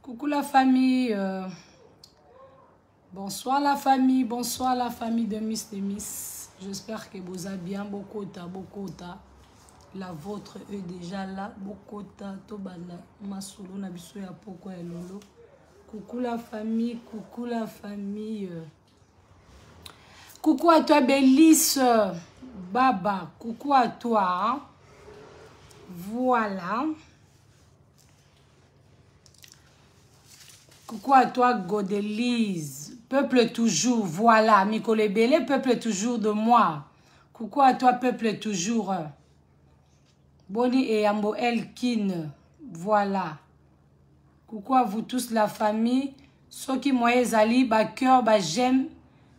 Coucou la famille. Bonsoir la famille, bonsoir la famille de Miss de Miss. J'espère que vous avez bien bokota, bokota. La vôtre est déjà là, bokota, tobanda, masolo na biso ya poko ya lolo. Coucou la famille, coucou la famille. Coucou à toi Bélice Baba, coucou à toi. Voilà. Coucou à toi Godelise. Peuple toujours, voilà. Mikolo Ebele, peuple toujours de moi. Coucou à toi, peuple toujours. Boni et Yambo Elkin. Voilà. Coucou à vous tous, la famille. Soki moyen ezali, ba cœur, ba j'aime.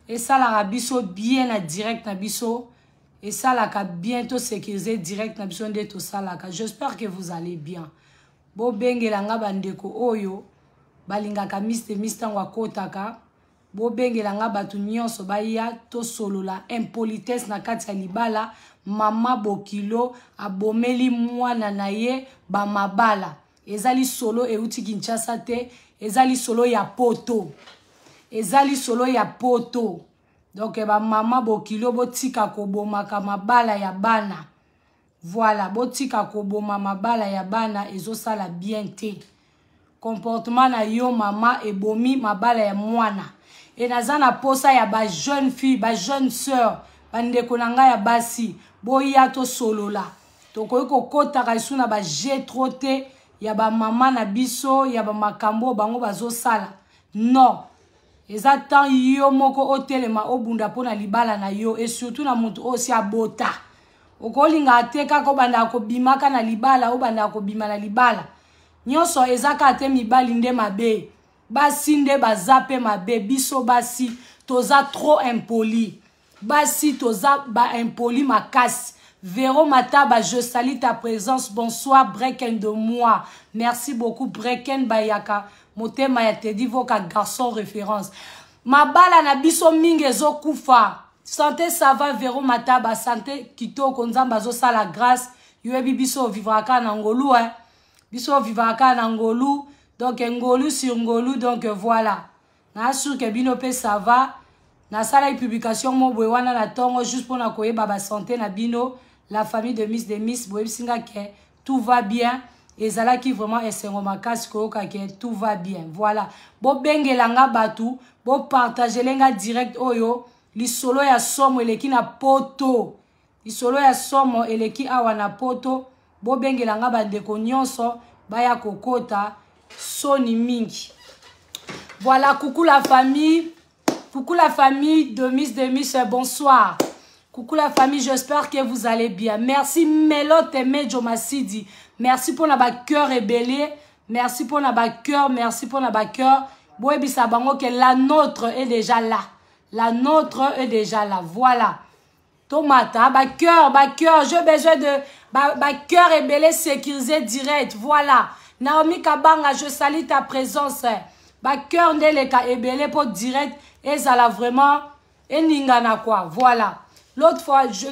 Esalaka biso bien na direct na biso. Esalaka bien to sécuriser direct na biso nde tosalaka. J'espère que vous allez bien. Bobengela nga bandeko oyo balingaka Miss de Miss ntango akotaka. Bobengela nga bato nyonso baya tosolola impolitesse na kati ya libala. Mama Bokilo abomeli mwana na ye bamabala. Eza lisolo euti Kinshasa te, eza lisolo ya poto. Eza lisolo ya poto. Donc ba mama Bokilo botika kobomaka mabala ya bana. Voilà, botika koboma mabala ya bana ezosala bien te. Comportement na yo mama ebomi mabala ya mwana. E naza na posa ya ba jeune fille, ba jeune sœur, ba ndeko na ngai ya basi, boya tosolola. Tokoki kokotaka lisusu na ba jeu trop te ya ba mama na biso, ya ba makambo bango bazosala. Non. Eza temps yo moko otelema obunda mpo na libala na yo et surtout na moto oyo si abota. Okolinga te kaka obandaka kobimaka na libala, obandaka kobima na libala. Nyonso eza kaka te mibali nde mabe. Basi nde baza pe mabe. Biso basi toza trop impoli. Basi toza ba impoli makasi. Vero Mataba, je salue ta présence. Bonsoir, Breken de moi. Merci beaucoup, Breken Bayaka. Motema ya Teddy Voka, garçon référence. Mabala na biso mingi ezokufa. Santé, ça va, Vero Mataba. Santé, kitoko, Nzambe azosala grâce. Yoyebi biso vivra na ngolu, hein. Biso vivra na ngolu. Donc, ngolu sur ngolu. Donc, voilà. Na sûr que bino pe ça va. Nasalaki publication mo boye wana na tongo juste pona koyeba ba santé na bino, la famille de Miss de Miss boyebisi nga ke tout va bien. Ezalaki vraiment esengo makasi koyoka ke tout va bien. Voilà. Bobengela nga batu, bo partager nga direct oyo lisolo ya somo eleki na poto. Lisolo ya somo eleki awa na poto. Bobengela nga bandeko nyonso baya kokota soni mingi. Voilà, coucou la famille. Coucou la famille de Miss de Miss, bonsoir. Coucou la famille, j'espère que vous allez bien. Merci Melote Mejo Masidi. Merci pour la cœur ébellé. Merci pour la cœur, merci pour la cœur. Boyebisa bango que la nôtre est déjà là. La nôtre est déjà là. Voilà. Tomata, ba cœur, ba cœur, j'ai besoin de ba cœur ébellé sécurisé direct. Voilà. Naomi Kabanga, je salue ta présence. Ba cœur ndeleka ébellé pour direct et ça la vraiment et ningana quoi. Voilà. L'autre fois, je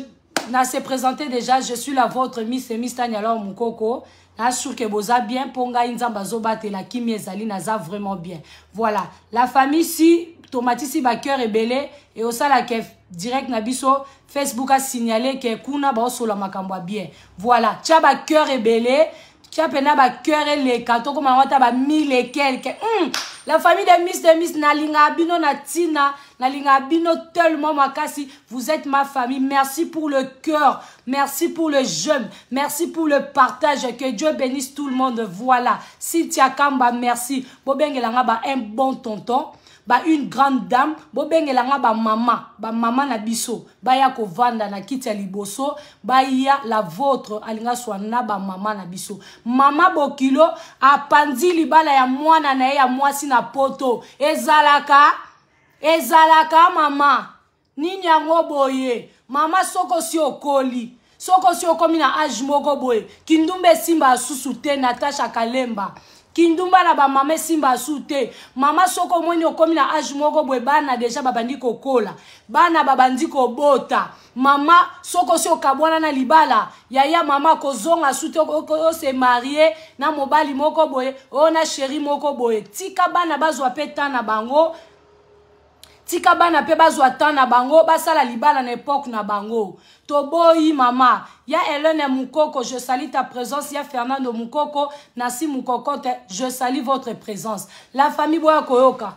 na s'est présenté déjà, je suis la vôtre Miss et Miss Tania alors Mukoko. Na sûr que boza bien pour ngai nzamba zobate la kimi ezali naza vraiment bien. Voilà. La famille si tomatisi ba cœur ébellé et au sala ke direct na biso Facebook a signalé que kuna ba osola makambo bien. Voilà. Tia ba cœur ébellé, tia pena ba cœur eleka to koma wata ba mille et quelques. La famille de Miss de Miss nalinga bino na tina, nalinga bino tellement makasi, vous êtes ma famille. Merci pour le cœur, merci pour le j'aime, merci pour le partage. Que Dieu bénisse tout le monde. Voilà. Cynthia Kamba, merci. Bobengelanga ba un bon tonton, ba une grande dame, bobengelanga ba mama, ba mama na biso, ba ya kovanda na kiti ya liboso, ba ya la vôtre alinga swa na ba mama na biso. Mama Bokilo apandi libala ya mwana na ye ya mwasi na poto. Ezalaka, ezalaka mama. Nini yango boye? Mama soko si okoli. Soko si okomi na âge moko boye. Kindumbe simba asusu te Natasha Kalemba. Kindumba na bamama esimba su te. Mama, soki omoni okomi na age moko boye, bana deja babandi kokola, bana babandi kobota, mama, soki osi okabwana na libala, yaya, mama, kozonga su te. Ose marier na mobali moko boye, oyo na chéri moko boye, tika bana bazwa mpe temps na bango. Tika bana mpe bazwa temps na bango, basala libala na époque na bango. Toboyi mama ya Helene Mukoko, je salue ta présence. Ya Fernando Mukoko, Nasi Mukokote, je salue votre présence. La famille, boya koyoka,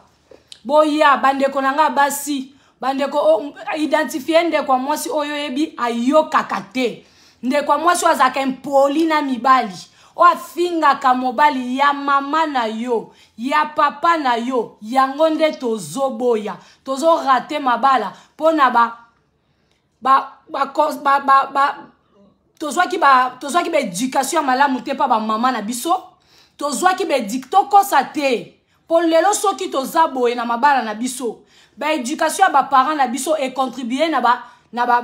boya bandeko na nga basi, bandeko oh, identifie ndeko ya mwasi oyo oyebi ayokaka te, ndeko ya mwasi oyo azalaka impoli na mibali, oyo afingaka mobali ya mama na yo, ya papa na yo. Yango nde tozoboya. Tozorater mabala mpo na ba ba ba, ba, ba, ba tozwaki ba tozwaki baéducation ya malamu te mpa bamama na biso. Tozwaki baédik tokosa te, mpo lelo soki toza boye na mabala na biso, baéducation ya baparent na biso econtribuer na ba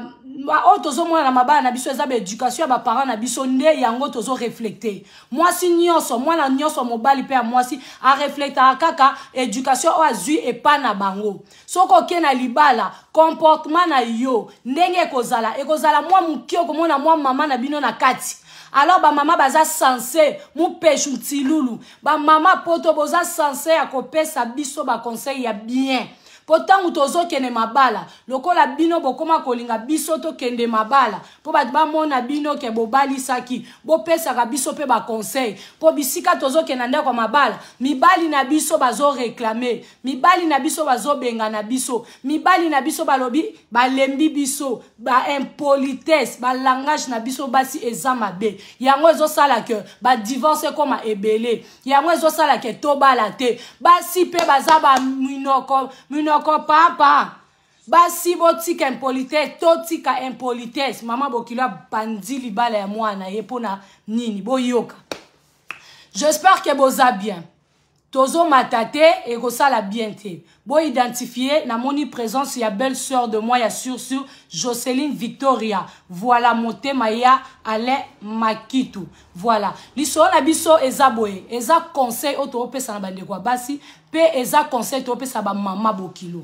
oyo tozomona na mabala na biso. Eza baéducation ya baparent na biso nde yango tozorefléter. Mwasi nyonso, mwana nyonso, mobali mpe ya mwasi, areflétaka kaka éducation oyo azwi epa na bango. Soki oke na libala, comportement na yo ndenge ekozala, ekozala mwa moke, okomona mwa mama na bino na kati. Alors bamama baza censé mupeshu ntilulu, bamama poto boza censé ya kopesa biso baconseil ya bien, mpo ntango tozokende mabala, lokola bino bokóma kolinga biso tokende mabala mpo bato bamona bino ke bobalisaki, bopesaka biso mpe baconseil, mpo bisika tozokenda ndako ya mabala, mibali na biso bazoréclamer, mibali na biso bazobengana biso, mibali na biso balobi balembi biso baimpolitesse, balangage na biso basi eza mabe. Yango ezosala ke badivorce ekóma ebele, yango ezosala ke tobala te. Basi mpe baza baminoko minoko papa. Basi, botika impolitesse, totika impolitesse. Mama bokilo abandi libala ya mwana ye mpona nini? Boyoka, j'espère ke boza bien. Tozomata te, ekosala bien te. Boidentifie. Namoni présence ya belle sœur de moi ya sur sur Joceline Victoria. Voilà, motema ya Alain Makitu. Voilà, lisolo na biso eza boye. Eza conseil oyo toopesa na bandeko ya basi, mpe eza conseil toopesa bamama bokilo.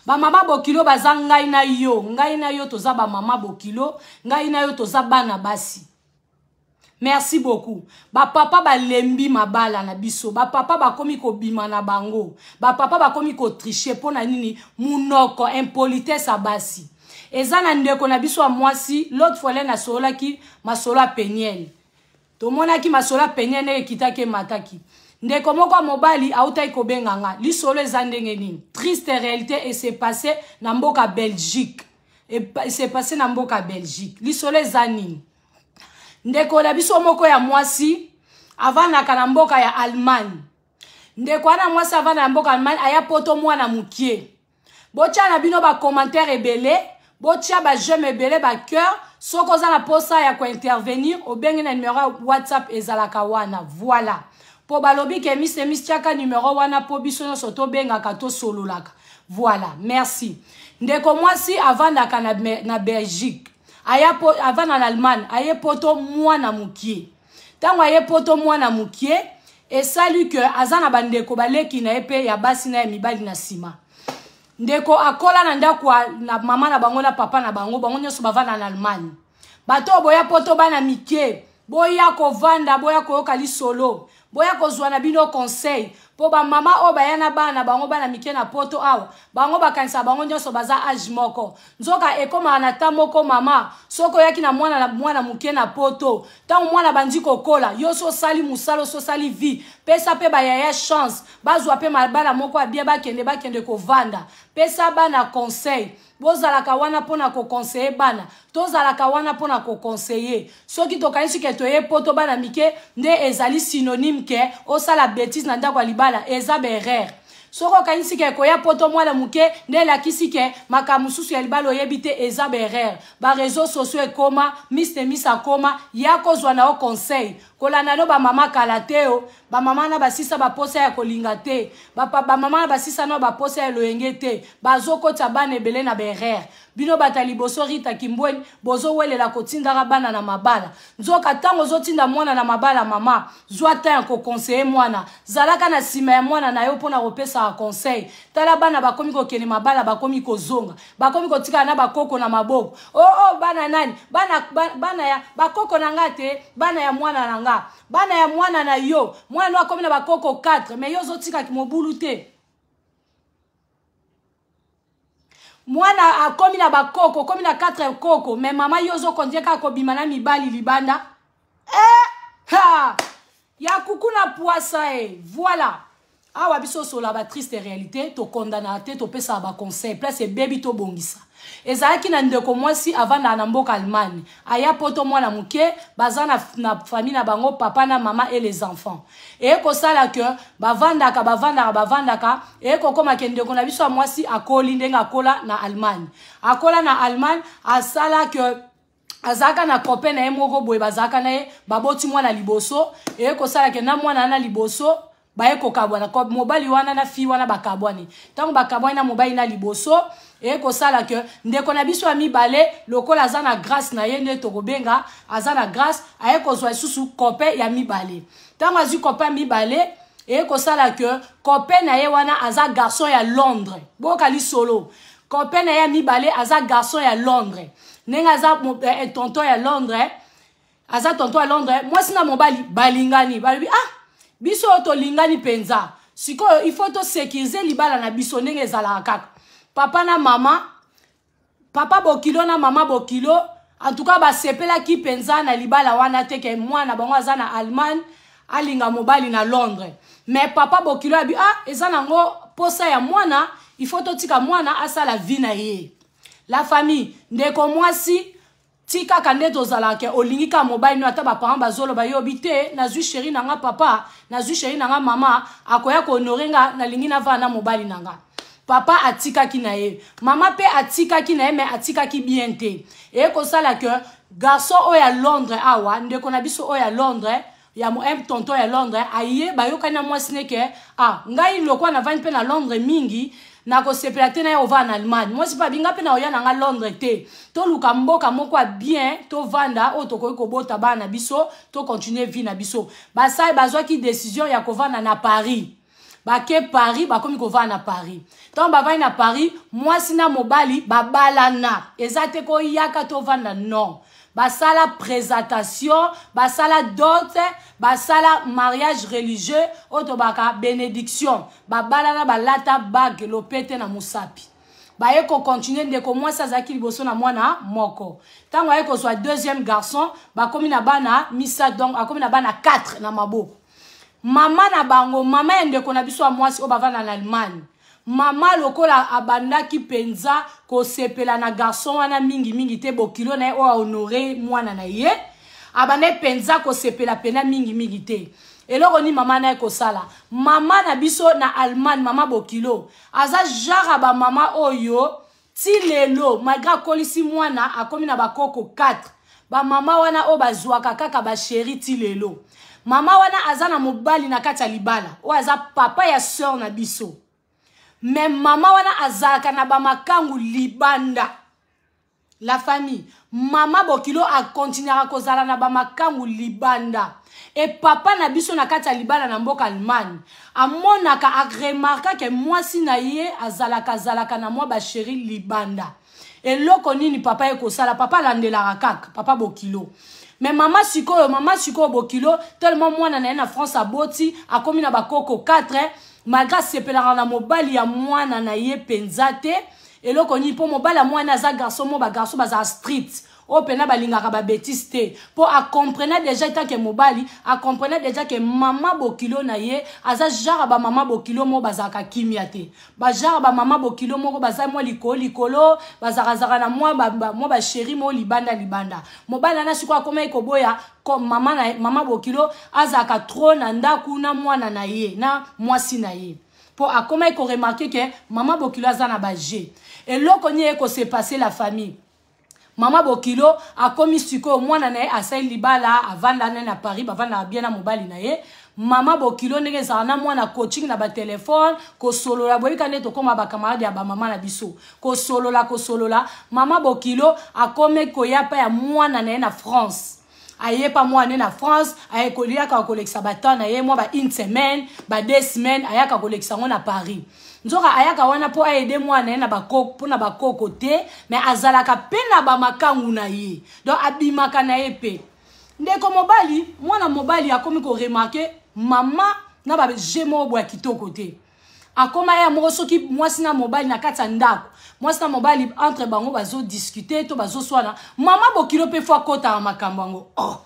Bamama bokilo baza ngai na yo. Ngai na yo toza bamama bokilo, ngai na yo toza bana basi. Merci beaucoup. Bapapa balembi mabala na biso, bapapa bakomi kobima na bango, bapapa bakomi kotricher. Mpo na nini? Munoko, impolitesse ya basi. Eza na ndeko na biso ya mwasi, l'autre fois le nasololaki masolo ya Peniel. Tomonaki masolo ya Peniel ndenge ekitaki, emataki. Ndeko moko ya mobali autaki kobenga nga. Lisolo eza ndenge nini? Triste réalité ese passé na mboka Belgique, ese passé na mboka Belgique. Lisolo eza nini? Ndeko na biso moko ya mwasi avandaka na mboka ya Allemagne. Ndeko wana mwasi avanda na mboka Allemagne, aya poto mwana mokie. Botya na bino bacommentaire ebele, botya baj'aime ebele, bacœur. Soki oza na mposa ya kointervenir, obenge na numero ya WhatsApp ezalaka wana. Voilà, mpo balobi ke mise emis tiaka numero wana mpo biso nyonso tobengaka, tosololaka. Voilà, merci. Ndeko mwasi avandaka na Belgique, aya po avanda na Allemagne, aye poto mwana mokie. Ntango aye poto mwana mokie, esali ke aza na bandeko baleki na ye mpe ya basi na ya mibali na nsima. Ndeko akola na ndako na mama na bango na papa na bango, bango nyonso bavanda na Allemagne. Bato oyo boya poto bana mike, boya kovanda, boya koyoka lisolo, boya kozwa na bino conseil, mpo bamama oyo baya na bana na bango bana mike na poto awa, bango bakanisa bango nyonso baza age moko. Nzoka ekomaka na ta moko. Mama, soki oyaki na mwana na mwana moke na poto, ntango mwana bandi kokola, yo so osali mosala, so osali vie, pesa mpe bayaya chance bazwa mpe mabala moko ya bien, bakende kovanda. Pesa bana conseil. Bozalaka wana mpona koconseiller bana, tozalaka wana mpona koconseiller. Soki tokanisi ke toye poto bana mike nde ezali synonyme ke osala bétise na ndako ya libala, eza baerreur. Soki okanisi ke koya poto mwana moke nde elakisi ke makambo mosusu ya libala oyebi te, eza baerreur. Baréseau sociaux ekoma, miss ne miss akoma ya kozwa na yo conseil. Kolanda no bamama kala te o. Bamama wana basisa baposa ya kolinga te, bamama wana basisa no baposa ya loyenge te, bazokotisa bana ebele na baerreur. Bino bato ya liboso, Rita Kimbweni, bozowelela kotindaka bana na mabala. Nzoka ntango ozotinda mwana na mabala, mama, zwa temps ya koconseiller mwana, zalaka na nsima ya mwana na yo mpona kopesaka conseil. Tala bana bakomi kokende mabala, bakomi kozonga, bakomi kotikala na bakoko na maboko. Oh, oh, bana nani? Bana, bana ya bakoko na nga te, bana ya mwana na nga, bana ya mwana na yo. Mwana no akomi na bakoko 4, mais yo ozotika mobulu te. Mwana akomi na bakoko, akomi na 4 koko, mais mama, yo ozokontinue kaka kobima na mibali libanda. Eh, ha! Ya kuku na poisa e voilà. Awa biso osola ba triste réalité, tokondanaka te, topesaka baconseil. Place ebebi, tobongisa. Ezalaki na ndeko mwasi avandaka na mboka Allemagne, aya poto mwana moke, baza na famille na bango, papa na mama et les enfants. Eye kosala ke bavandaka, bavandaka, bavandaka. Eye kokóma ke ndeko na biso ya mwasi akoli ndenge akola na Allemagne, akola na Allemagne, asala ke azalaka na copain na ye moko boye, bazalaka na ye, baboti mwana liboso. Eye kosala ke na mwana wana liboso baye kokabwana. Mobali wana na fille wana bakabwani. Ntango bakabwani na mobali na liboso, eye kosala ke ndeko na biso ya mibale, lokola aza na grâce na ye, nde tokobenga aza na grâce, aye kozwa lisusu copain ya mibale. Ntango azwi copain mibale, eye kosala ke copain na ye wana aza garçon ya Londres. Boyoka lisolo. Copain na ye ya mibale aza garçon ya Londres. Ndenge aza tonton ya Londres, aza tonton ya Londres, mwasi na mobali balingani, balobi: "Ah, biso oyo tolingani mpenza, sikoyo il faut tosécuriser libala na biso." Ndenge ezalaka kaka, papa na mama, papa bokilo na mama bokilo, en tout cas basepelaki mpenza na libala wana te, ke mwana bango aza na Allemagne, alinga mobali na Londres. Mais papa bokilo abi: "Ah, eza nango posa ya mwana, il faut totika mwana asala vie na ye." La famille, ndeko mwasi, ti kaka nde tozalaka, olingi kaka mobali no, ata baparent bazoloba, yobi te: "Nazwi chéri na nga papa, nazwi chéri na nga mama, akoya kohonorer nga, nalingi navanda na mobali na nga." Papa atikaki na ye, mama mpe atikaki na ye, mais atikaki bien te. Eye kosala ke garçon oyo ya Londres awa, ndeko na biso oyo ya Londres, ya un tonton ya Londres, aye, bayokani na mwasi ne ke: "Ah, ngai lokwa navandi mpe na Londres mingi, nakosepela te na ye ovanda na Allemagne." Mwasi mpe abinga mpe na oya na nga Londres te, toluka mboka moko ya bien, tovanda, oyo tokoki kobota bana na biso, tocontinue vie na biso. Basali bazwaki décision ya kovanda na Paris. Bake Paris, bakomi kovanda na Paris. Ntango bavandi na Paris, mwasi na mobali babalana. Eza te koyaka tovanda, non, basala présentation, basala dot, basala mariage religieux oyo tobaka bénédiction. Babalana, balata bague, lopete na mosapi, baye kocontinue. Ndeko mwasi azalaki liboso na mwana moko. Ntango aye kozwa deuxième garçon, bakomi na bana misato, donc akomi na bana 4 na maboko. Mama na bango, mama ya ndeko na biso ya mwasi oyo bavanda na Allemagne, mama lokola abandaki mpenza kosepela na garçon wana mingimingi te, bokilo na ye oyo ahonorer mwana na ye, abandaki mpenza kosepela pena mingimingi te. Eloko nini mama na ye kosala? Mama na biso na Allemagne, mama bokilo, aza genre ya bamama oyo ti lelo, malgré akolisi mwana, akomi na bakoko 4, bamama wana oyo bazwaka kaka bachéri ti lelo. Mama wana aza na mobali na kati ya libala oyo aza papa ya sœur na biso, mais mama wana azalaka na bamakangu libanda. La famille, mama bokilo akontinuaka kozala na bamakangu libanda. E papa na biso na kati ya libala na mboka Allemagne amonaka, aremarquaka mwasi na ye azalaka azalaka na mwa bachéri libanda. Eloko nini papa ye kosala? Papa alandelaka kaka, papa bokilo. Mais mama sikoyo, mama sikoyo bokilo, tellement mwana na ye na France aboti, akomi na bakoko 4, malgré asepelaka na mobali ya mwana na ye mpenza te. Eloko nini? Mpo mobali ya mwana aza garçon mo, bagarçon bazala strict, oyo mpena balingaka babêtises te. Mpo acomprena déjà, tant que mobali, acomprena déjà ke mama bokilo na ye aza genre bamama bokilo moko bazalaka kimia te, bagenre bamama bokilo moko baza mwa likolo likolo, bazalakazalaka na mwa bachéri moko libanda libanda. Mobali wana sikoyo akomaki koboya mama, na, mama bokilo azalaka trop na ndako na mwana na ye, na mwasi na ye, mpo akomaki koremarquer ke mama bokilo aza na baje. Eloko nini ekose passer, la famille? Mama bokilo akomi sikoyo, mwana na ye asali libala, avanda na na Paris, bavandaka bien na mobali na ye. Mama bokilo ndenge ezala na mwana coaching na batelefone, kosolola, boyebika nde tokóma bakamarade ya bamama na biso, kosolola kosolola. Mama bokilo akomi koya pa ya mwana na ye na France. Aye pa mwana na France, aye koliaka kolekisa batemps na ye, mwa ba une semaine, ba 2 semaines, ayaka kolekisa yango na Paris. Nzoka ayaka wana mpo aaider mwana ye na bakoko, mpo na bakoko te, mais azalaka mpe na bamakangu na ye, donc abimaka na ye mpe. Ndeko mobali, mwana mobali akomi koremarquer mama na baje moko boya kitoko te. Akoma ya moko, soki mwasi na mobali na kati ya ndako, mwasi na mobali entre bango bazodiscuter to bazoswana, mama bokilo mpe faut akotaka makambo yango. Oh,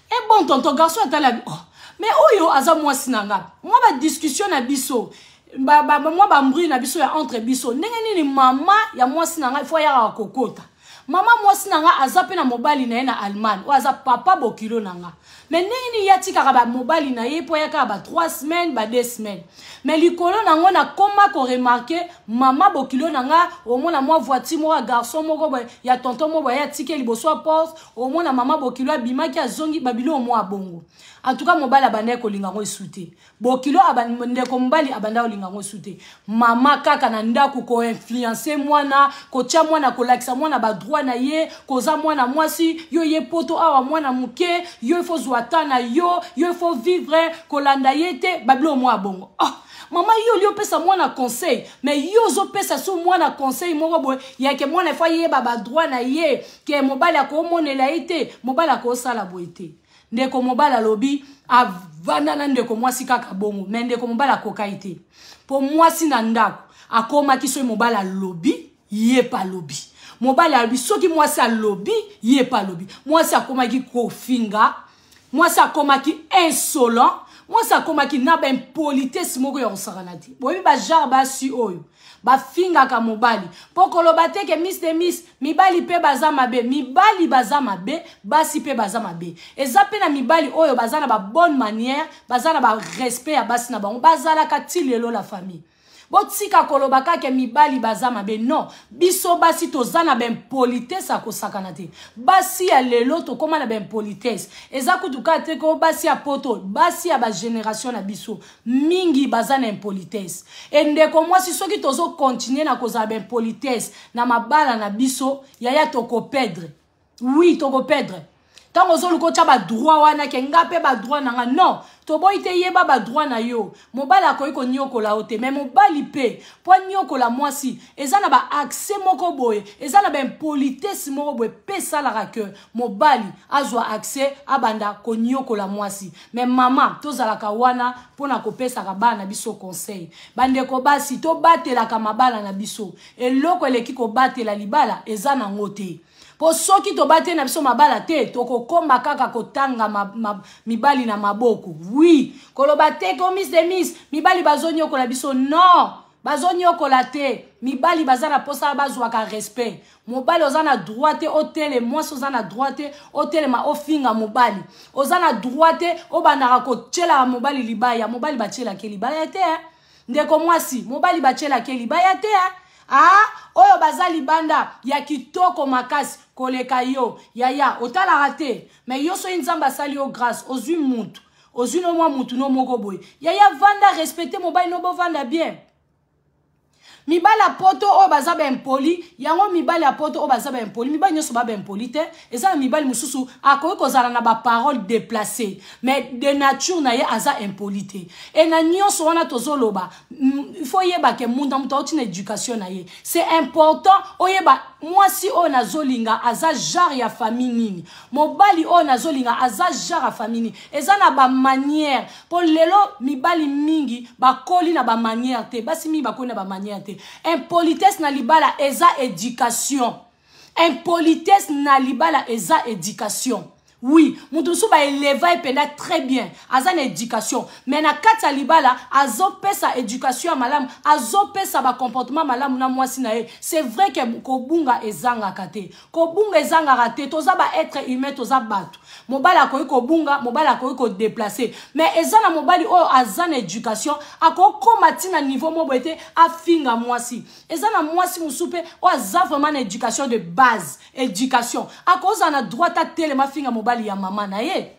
e bon, tonton garçon atala: "Oh, mais oyo aza mwasi na nga, mwa badiscussion na biso, mwa bambruit na biso ya entre biso, ndenge nini mama ya mwasi na ngai faut ayakaka kokota? Mama mwasi na nga aza mpe na mobali na ye na Allemagne, oyo aza papa bokilo na nga, mais ndenge nini ye atikaka bamobali na ye mpo ayakaka ba 3 semaines, ba 2 semaines?" Mais likolo nango, nakoma koremarquer mama bokilo na nga, omona mwa voiture moko ya garçon moko boye, ya tonton moko boye, atiki liboso ya porte, omona mama bokilo abimaki, azongi, babilo mwa bongo. En tout cas, mobali abandaki kolinga yango esu te. Bokilo, ndeko mobali abanda kolinga yango esu te. Mama kaka na ndako koinfluencer mwana, kotia mwana, kolakisa mwana badroit na ye, koza mwana mwasi, yo ye poto awa, mwana moke, yo il faut zwa ta na yo, yo il faut vivre, kolanda ye te, babilo mwa bongo. Oh, mama, yo oli opesa mwana conseil, mais yo ozopesa so mwana conseil moko boye yake mwana il faut ayeba badroit na ye, ke mobali akomonela ye te, mobali akosala boye te. Ndeko mobali alobi avanda na ndeko mwasi kaka bongo, mais ndeko mobali akokai te, mpo mwasi na ndako akomaki, soki mobali alobi, ye mpe alobi, mobali alobi, soki mwasi alobi, ye mpe alobi. Mwasi akomaki kofinga, mwasi akomaki insolent, mwasi akomaki na baimpolitesse moko ya kosakana te. Boyebi bagenre basi oyo bafingaka mobali, mpo koloba te ke miss de miss, mibali mpe baza mabe. Mibali baza mabe, basi mpe baza mabe. Eza mpe na mibali oyo baza na babonne manière, baza na barespect ya basi na bango, bazalaka ti lelo. La famille, botika koloba kaka mibali baza mabe. Non, biso basi toza na baimpolitesse ya kosakana te. Basi ya lelo tokóma na baimpolitesse. Eza kutu kaka te ko basi ya poto, basi ya bagénération na biso mingi baza na impolitesse. E ndeko mwasi, soki tozocontinuer na kozala baimpolitesse na mabala na biso, yaya, tokoperdre. Oui, tokoperdre. Ntango ozoluka otya badroit wana ke nga mpe badroit na nga, non, toboyi te, yeba badroit na yo. Mobali akoki konyokola yo te, mais mobali mpe mpo anyokola mwasi, eza na baaccès moko boye, eza na baimpolitesse moko boye mpe esalaka ke mobali azwa accès, abanda konyokola mwasi. Mais mama, tozalaka wana mpona kopesaka bana na biso conseil. Bandeko basi, tobatelaka mabala na biso. Eloko eleki kobatela libala eza nango te, mpo soki tobateli na biso mabala te, tokokóma kaka kotanga mibali na maboko. Oui, koloba te ko miss de miss, mibali bazonyokola biso. Non, bazonyokola te. Mibali baza na mposa bazwaka respect. Mobali oza na droit te otele, mwasi oza na droit te otelema ofinga mobali, oza na droit te obandaka kotielaka mobali libaya. Mobali batielaki libaya te, eh? Ndeko mwasi, mobali batielaki libaya te, eh? Ah, oyo baza libanda ya kitoko makasi koleka yo, yaya, otalaka te. Mais yo, soki Nzambe asali yo grâce, ozwi mutu, ozwi no mwa mutu no moko boye, yaya, vanda, respecte mobali no, bovanda bien. Mibali ya poto oyo baza baimpolis yango, mibali ya poto oyo baza baimpolis, mibali nyonso ba baimpolis te. Eza na mibali mosusu akoki kozala na baparole déplacé, mais de nature na ye aza impoli te. E na nyonso wana tozoloba, il faut oyeba ke mundu na moto auti na éducation na ye. C'est important oyeba mwasi oyo nazolinga aza genre ya famille nini, mobali oyo nazolinga aza genre ya famille nini. Eza na bamanière, mpo lelo mibali mingi bakoli na bamanière te, basi mingi bakoli na bamanière te. Impolitesse na libala eza éducation. Impolitesse na libala eza éducation. Oui, moto mosusu baélever ye mpenza très bien, aza na éducation, mais na kati ya libala azopesa éducation ya malamu, azopesa bacomportement malamu na mwasi na ye. C'est vrai ke kobunga ezangaka te, kobunga ezangaka te. Toza baêtre humain, toza bato. Mobali akoki kobunga, mobali akoki kodéplacer, mais eza na mobali oyo aza na éducation, akokóma ntina niveau moko boye te afinga mwasi. Eza na mwasi mosusu mpe oyo aza vraiment na éducation de base, éducation, akozala na droit atelema afinga mobali ya mama na ye.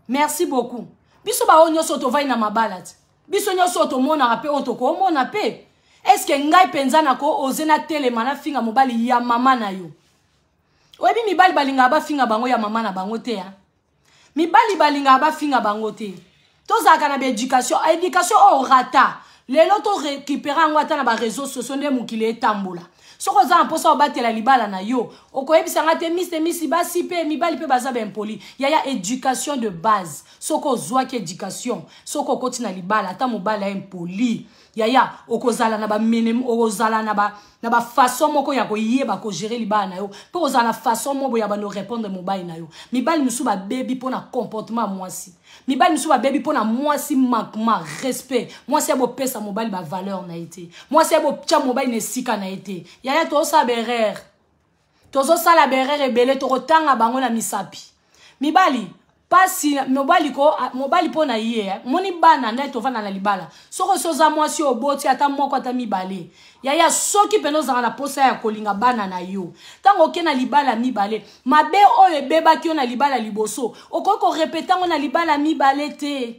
Merci beaucoup. Biso baoyo nyonso tovandi na mabala ti. Biso nyonso tomonaka mpe oyo tokomona mpe. Est-ce ngai mpenza nako oze natelema nafinga mobali ya mama na yo? Oyebi mibali balingaka bafinga bango ya mama na bango te, ya? Mibali balingaka bafinga bango te. Tozalaka na baéducation, éducation oyo rata lelo torécupérer yango ata na baréseaux sociaux nde mokili etambola. Soki oza na mposa obatela libala na yo, okoyebisanga te mise misi. Basi mpe mibali mpe baza baimpoli, yaya. Éducation de base, soki ozwaki éducation, soki okoti na libala, ata mobali ya impoli, yaya, okozala na bamene, okozala na bafaçon moko ya koyeba kogérer libala na yo, mpe kozala na façon moko ya bando répondre mobali na yo. Mibali mosusu babebi mpo na comportement ya mwasi. Mibali mosusu babebi mpo na mwasi, manquement respect. Mwasi ya bopesa mobali bavaleur na ye te, mwasi ya botya mobali na esika na ye te. Yaya, tozosala baerreur, tozosala baerreur ebele, tokotanga bango na misapi. Mibali pasi, mobali ko mobali mpo na ye, eh. Moni bana nde tovanda na libala. Soki osi oza mwasi, oboti ata moko ata mibale, yaya, soki mpena ozalaka na posa ya kolinga bana na yo, ntango oke na libala mibale, mabe oyo ebebaki yo na libala liboso, okoki korépéter yango na libala mibale te.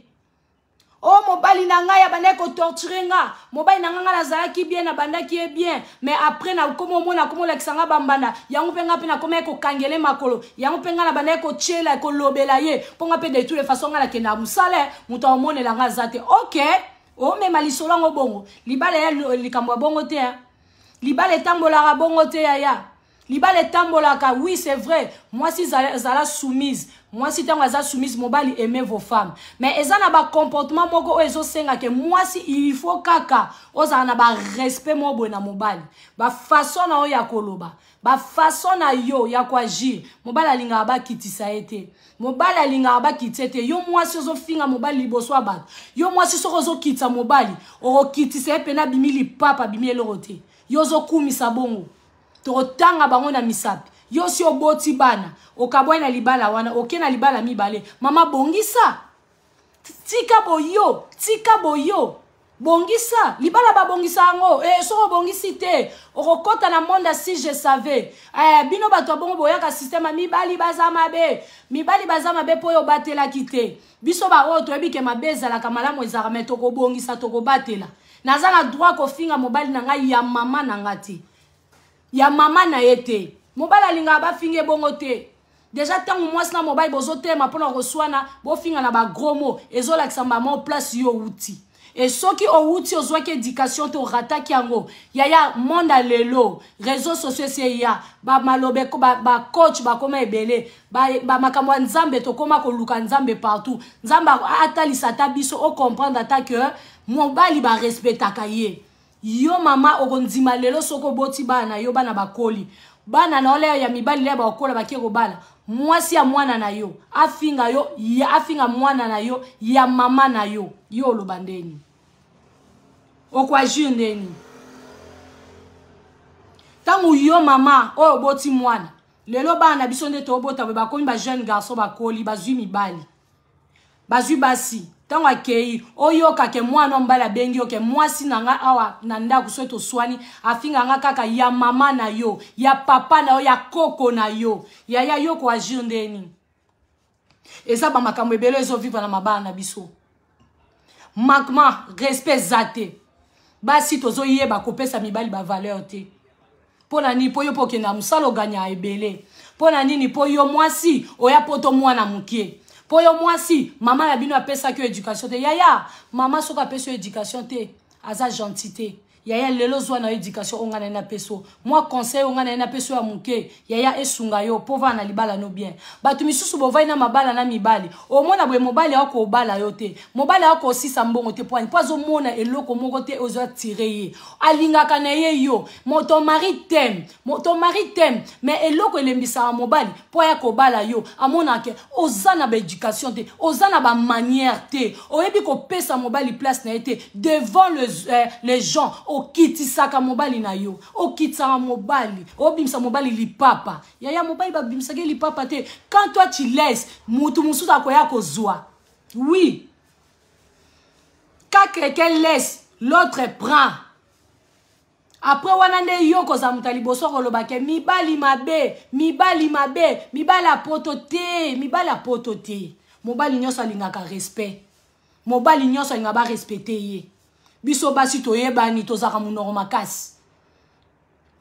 O mobali na ngai abandaki kotorturer nga, mobali na ngai, ngai nazalaki bien, nabandaki ye bien, mais après nakoma omona akoma olakisa nga bambanda yango mpe ngai mpe nakomaki kokangele makolo yango mpe ngai nabandaki kotiela kolobela ye mpo ngai mpe de toutes les façons ngai nakendaka mosala, moto aomonela ngai aza te. Ok, omema lisolo yango bongo, libala ya likambo ya bongo te. Libala etambolaka bongo te, yaya. Libala etambolaka, oui, c'est vrai, mwasi zala soumise. Mwasi ntango aza soumise, mobali, aimez vos femmes, mais eza na bacomportement moko oyo ezosenga ke mwasi, il faut kaka ozala na barespect moko boye na mobali, bafaçon na oyo ya koloba, bafaçon na yo ya koagir. Mobali alingaka bakitisa ye te, mobali alingaka bakitisa ye te. Yo mwasi ozofinga mobali liboso ya bato, yo mwasi soki ozokitisa mobali, okokitisa ye mpena abimi lipapa, abimi eloko te. Yo ozokumisa bongo, tokotanga bango na misapi. Yo si oboti bana, okabwai na libala wana, oke na libala mibale, mama, bongisa, tika boyo, tika boyo, bongisa libala, babongisa yango. E, soki obongisi te, okokɔta na monde. Si je savais, eh, bino bato ya bongo boyaka système ya mibali baza mabe, mibali baza mabe mpo oyo obatelaki te. Biso baoyo toyebi ke mabe ezalaka, malamu ezalaka, mais tokobongisa, tokobatela. Naza na droit kofinga mobali na ngai ya mama na nga te, ya mama na ye te. Mobali alingaka bafinga ebongo te. Déjà ntango mwasi na mobali bozotema mpona koswana, bofinga na bagros mots, ezolakisa mama place yo outi. E soki owuti ozwaki éducation te, orataki yango, yaya. Monde ya lelo, réseaux sociaux esi eya, bamaloba, bacoach bakóma ebele, bamakambo ya Nzambe, tokóma koluka Nzambe partout. Nzambe atalisa ata biso, ocomprendre ata ke mobali barespectaka ye. Yo mama, okondima lelo soki oboti bana na yo, bana bakoli, bana na yo ya mibali le bakokola, bakie kobala mwasi ya mwana na yo, afinga yo ya, afinga mwana na yo ya mama na yo, yo oloba ndeni? Okoagir ndeni? Ntango yo mama oyo oboti mwana lelo, bana na biso nde tobota boye, bakomi bajeune garçon, bakoli, bazwi mibali, bazwi basi, ntango akei, oyoka ke mwana mobali abengi yo ke mwasi na nga awa na ndako, soki toswani, afinga nga kaka ya mama na yo, ya papa na yo, ya koko na yo, yaya, yo koagir ndeni? Eza bamakambo ebele ezovivre na mabala na biso. Manquement respect eza te. Basi tozoyeba kopesa mibali bavaleur te. Mpo na nini? Mpo yo mpo okenda mosala, oganya ebele. Mpo na nini? Mpo yo mwasi oya poto mwana moke, mpo yo mwasi mama na bino apesaki yo éducation te. Yaya, mama soki apesi yo éducation te, aza gentil te. Yaya, lelo zwa na yo éducation oyo ngai na ye napesi yo, mwa conseil oyo ngai na ye napesi yo ya moke, yaya, esunga yo mpo vana na libala no bien. Bato misusu bovai na mabala na mibali, omona boye mobali akobala yo te, mobali akosisa mbongo te. Poani mpo azomona eloko moko te ozo attirer ye, alingaka na ye yo. Ton mari t'aime, ton mari t'aime, mais eloko elembisaka mobali mpo aya kobala yo, amonaka ke oza na baéducation te, oza na bamanière te, oyebi kopesa mobali place na ye te devant les gens. Okitisaka mobali na yo, okitisaka mobali, obimisa mobali lipapa. Yaya, mobali babimisaki lipapa te. Quand toi tu laisses, mutu mosusu akoya kozwa. Oui, quand quelqu'un laisse, l'autre prend. Après wana nde yo kozala moto ya liboso koloba ke mibali mabe, mibali mabe, mibali ya poto te, mibali ya poto te. Mobali nyonso alingaka respect. Mobali nyonso alinga barespecte ye. Biso basi toyebani, tozalaka monoko makasi.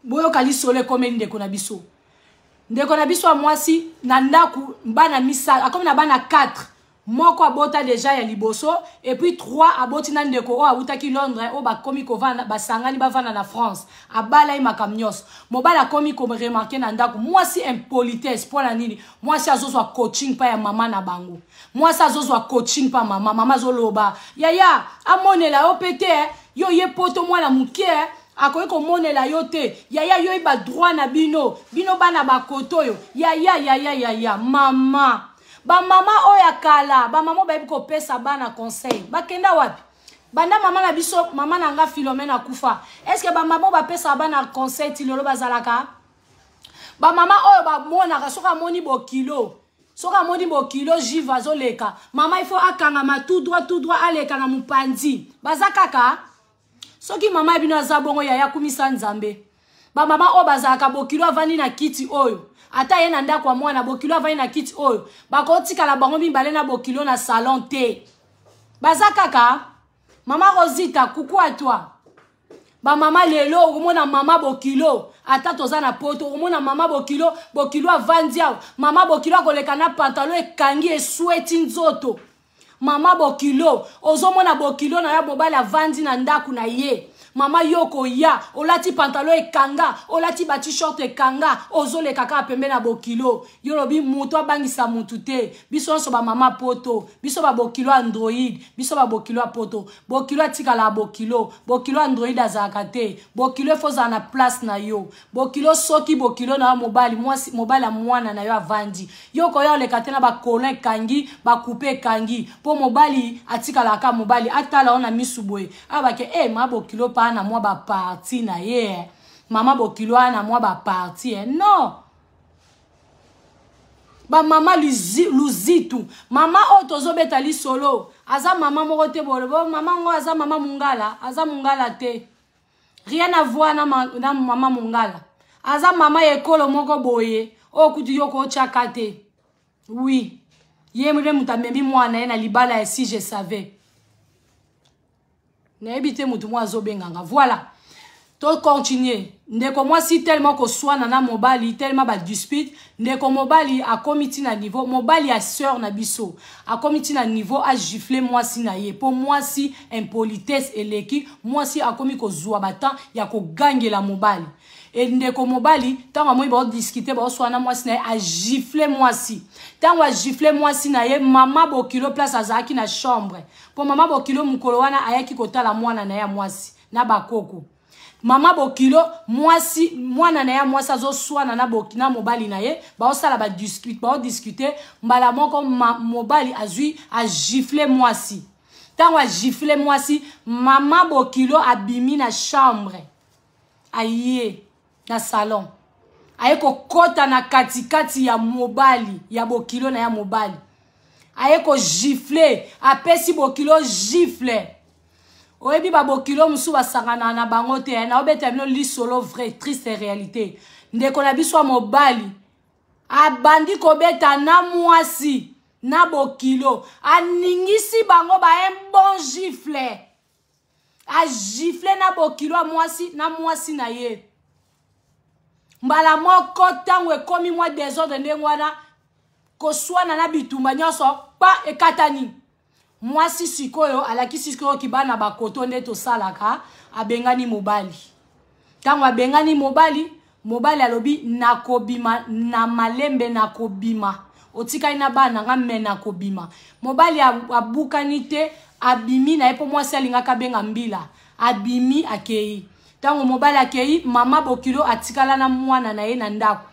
Boyoka lisolo ekomeli ndeko na biso. Ndeko na biso ya mwasi na ndako, bana misala, akomi na bana 4. Moko abota deja ya liboso, et puis 3 aboti na ndeko oyo awutaki Londres, oyo bakomi kovanda, basangani bavanda na France. Abala ye makambo nyonso. Mobali akomi koremarke na ndako mwasi impolitesse. Mpo na nini? Mwasi azozwa coaching pa ya mama na bango. Mwasi azozwa coaching pa mama. Mama azoloba, yaya amonela yo pe te, yo ye poto mwana moke, akoki komonela yo te. Yaya, yo yeba droit na bino, bino bana bakoto oyo. Yaya, yaya, yaya, mama. Bamama oyo ya kala, bamama bayebi kopesa bana conseil. Bakenda wapi? Banda mama na biso, mama na nga Philomène akufa. Est-ce que bamama bapesaka bana conseil ti lelo bazalaka? Bamama oyo bamonaka soki amoni bokilo, soki amoni bokilo jive azoleka, mama il faut akangama tout droit, tout droit, aleka na mopanzi. Baza kaka? Soki mama ya bino aza bongo, yaya, kumisa Nzambe. Bamama oyo bazalaka bokilo avandi na kiti oyo, ata ye na ndako ya mwana, bokilo avandi na kiti oyo, bakotikala bango mibale na bokilo na salon te. Baza kaka? Mama Rosita, coucou à toi. Bamama lelo okomona mama bokilo, ata toza na poto, okomona mama bokilo, bokilo avandi awa, mama bokilo akoleka na pantalon ekangi esweti nzoto. Mama bokilo, ozomona bokilo na yo mobali avandi na ndako na ye. Mama yo koya, olati pantalon ekanga, olati ba t-shirt ekanga, ozoleka kaka pembe na bokilo. Yo lobi moto abangisa mutu te. Biso nyonso ba mama poto, biso ba bokilo android, biso ba bokilo ya poto. Bokilo atikala bokilo, bokilo android azalaka te. Bokilo efo ozala na place na yo. Bokilo soki bokilo na yo mobali, mwasi, mobali ya mwana na yo avandi, yo koya oleka te na ba colon ekangi, ba coupe ekangi, po mobali atikalaka mobali, atala yo na misu boye, abake ma bokilo pa na mwa ba parti na ye, mama bokilo na mwa ba parti, non. Ba mama luzitu, mama oyo tozobeta lisolo, aza mama moko te bolo, bo mama ngo aza mama mungala, aza mungala te. Rien à voir na, na mama mungala. Aza mama ekolo moko boye, oyo kutu yo kotiaka te. Oui. Ye mpe moto amemi mwana ye na libala ya si je savais. Nayebi te moto moko azobenganga. Voilà. To continuer. Ndeko mwasi tellement koswana na mobali, tellement ba dispute, ndeko mobali akomi ti na niveau, mobali ya sœur na biso, akomi ti na niveau a gifler mwasi na ye. Po mwasi impolitesse eleki, mwasi akomi kozwa ba temps ya kogangela mobali. E ndeko mobali, tango amoni bao discuter, bao swana mwasi na ye, a gifler mwasi. Tango a gifler mwasi na ye, mama bokilo place azalaki na chambre. Po mama bokilo mokolo wana ayaki kotala mwana na ye ya mwasi na bakoko. Mama bokilo mwasi, mwana na ye mwasi azoswana na boki, na mobali na ye, baosala ba discute, bao discuter, mbala moko mobali azwi a gifler mwasi. Tango a gifler mwasi, mama bokilo abimi na chambre. Aye na salon. Aye kokota na katikati ya mobali, ya bokilo na ya mobali. Aye ko gifler, apesi bokilo gifle. Oyebi ba bokilo mosusu basangana na bango te, na obeta bino lisolo vrai, triste réalité. Ndeko na biso ya mobali abandi kobeta na mwasi na bokilo, aningisi bango ba un bon gifle. A gifle na bokilo ya mwasi na mwasi na ye. Mbala moko tango ekomi mwa désordre ndenge wana, koswana na bitumba nyonso pa ekatani. Mwasi sikoyo alakisi sikoyo kibana bakoto nde tosalaka, abengani mobali. Tango abengani mobali, mobali alobi nakobima na malembe, nakobima. Otikali na bana nga me nakobima. Mobali abukani te, abimi na ye po mwasi alingaka abenga mbila. Abimi akei. Tango mobali akei, mama bokilo atikala na mwana na ye na ndako.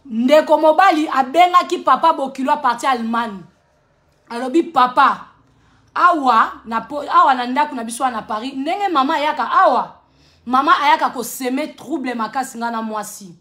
Ndeko mobali abengaki papa bokilo a partir Allemagne. Alobi papa, awa na po, awa na ndako na biso na Paris, ndenge mama ayaka awa, mama ayaka ko semer trouble makasi nga na mwasi.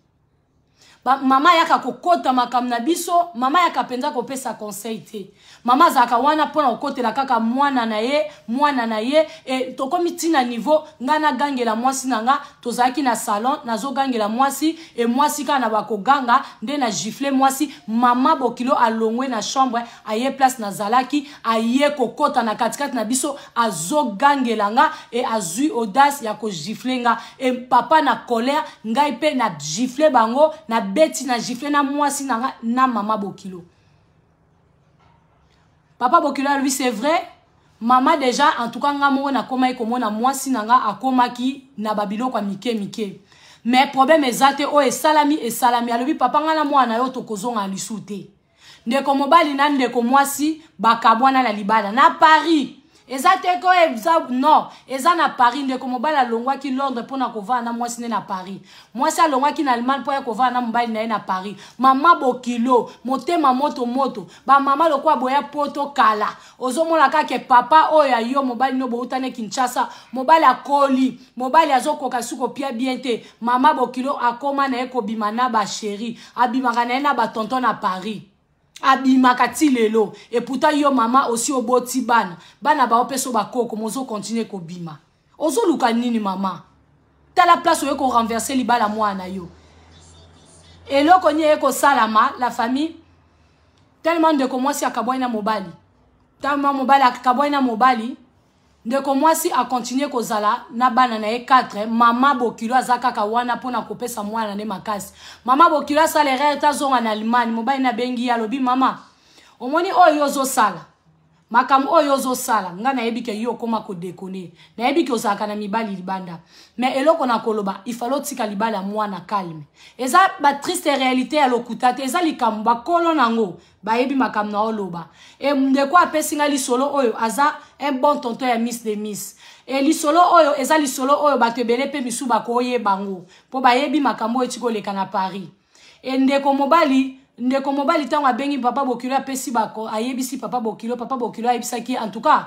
Ba, mama ayaka kokota makambo na biso, mama ayaka mpenza kopesa conseil te. Mama azalaka wana mpo na kokotela kaka mwana na ye, mwana na ye. E, tokomi ti na niveau ngai nagangela mwasi na nga, tozalaki na salon, nazogangela mwasi, e mwasi kaka na bakoganga, nde na gifle mwasi. Mama bokilo alongwe na chambre, aye place nazalaki, aye kokota na katikati na biso, azogangela nga, e azwi audace ya kogifle nga. E papa na colère, ngai mpe na gifle bango, na beti, na gifle na mwasi na nga na mama bokilo. Papa bokilo alobi c'est vrai, mama déjà en tout cas nga moko nakomaki komona mwasi na nga akomaki na babiloko ya mike mike, mais problème eza te, oyo esalami esalami. Alobi papa, nga na mwana na yo tokozonga lisu te. Ndeko mobali na ndeko mwasi bakabwana na libala na Paris. Eza te ko eza non, eza na Paris. Ndeko mobali alongwaki Londres mpona kovanda na mwasi ne na Paris, mwasi alongwaki na Allemagne mpo ya kovanda na mobali na ye na Paris. Mama bokilo motema moto moto, bamama lokola boya poto kala, ozomona kaka papa oyo ya yo mobali no boutane Kinshasa, mobali akoli, mobali azokoka su kopia bien te. Mama bokilo akoma na ye kobima na basheri, abimaka na ye na batonton na Paris, abimaka ti lelo. Eputa yo mama osi oboti bana, bana baopesa bakoko, mozokontinue kobima, ozoluka nini mama? Tala place oye korenverse libala mwana na yo. Eloko nini eye kosalama la famille? Tellement ndeko mwasi akabwani na mobali, tellement mobali akabwani na mobali, ndeko mwasi akontinue kozala na bana na ye 4. Mama bokilo aza kaka wana mpona kopesa mwana ne makasi. Mama bokilo asala erreur te, azonga na Allemagne. Mobali nabengi ye, alobi mama, omoni oyo ozosala, makambo oyo ozosala, nga nayebi ke yo okóma kodekone, nayebi ke ozalaka na mibali libanda, mais eloko na koloba, ifale otika libala mwana calme. Eza batriste réalité ya lokuta te, eza likambo bakolo nango bayebi makambo na oloba. E ndeko apesi ngai lisolo oyo aza un bon tonton ya Miss de Miss. E lisolo oyo eza lisolo oyo bato ebele mpe misu bakoyeba yango mpo bayebi makambo oyo eti koleka na Paris. E ndeko mobali ntango abengi papa bokilo, apesi bako, ayebisi papa bokilo, papa bokilo ayebisaki: en tout cas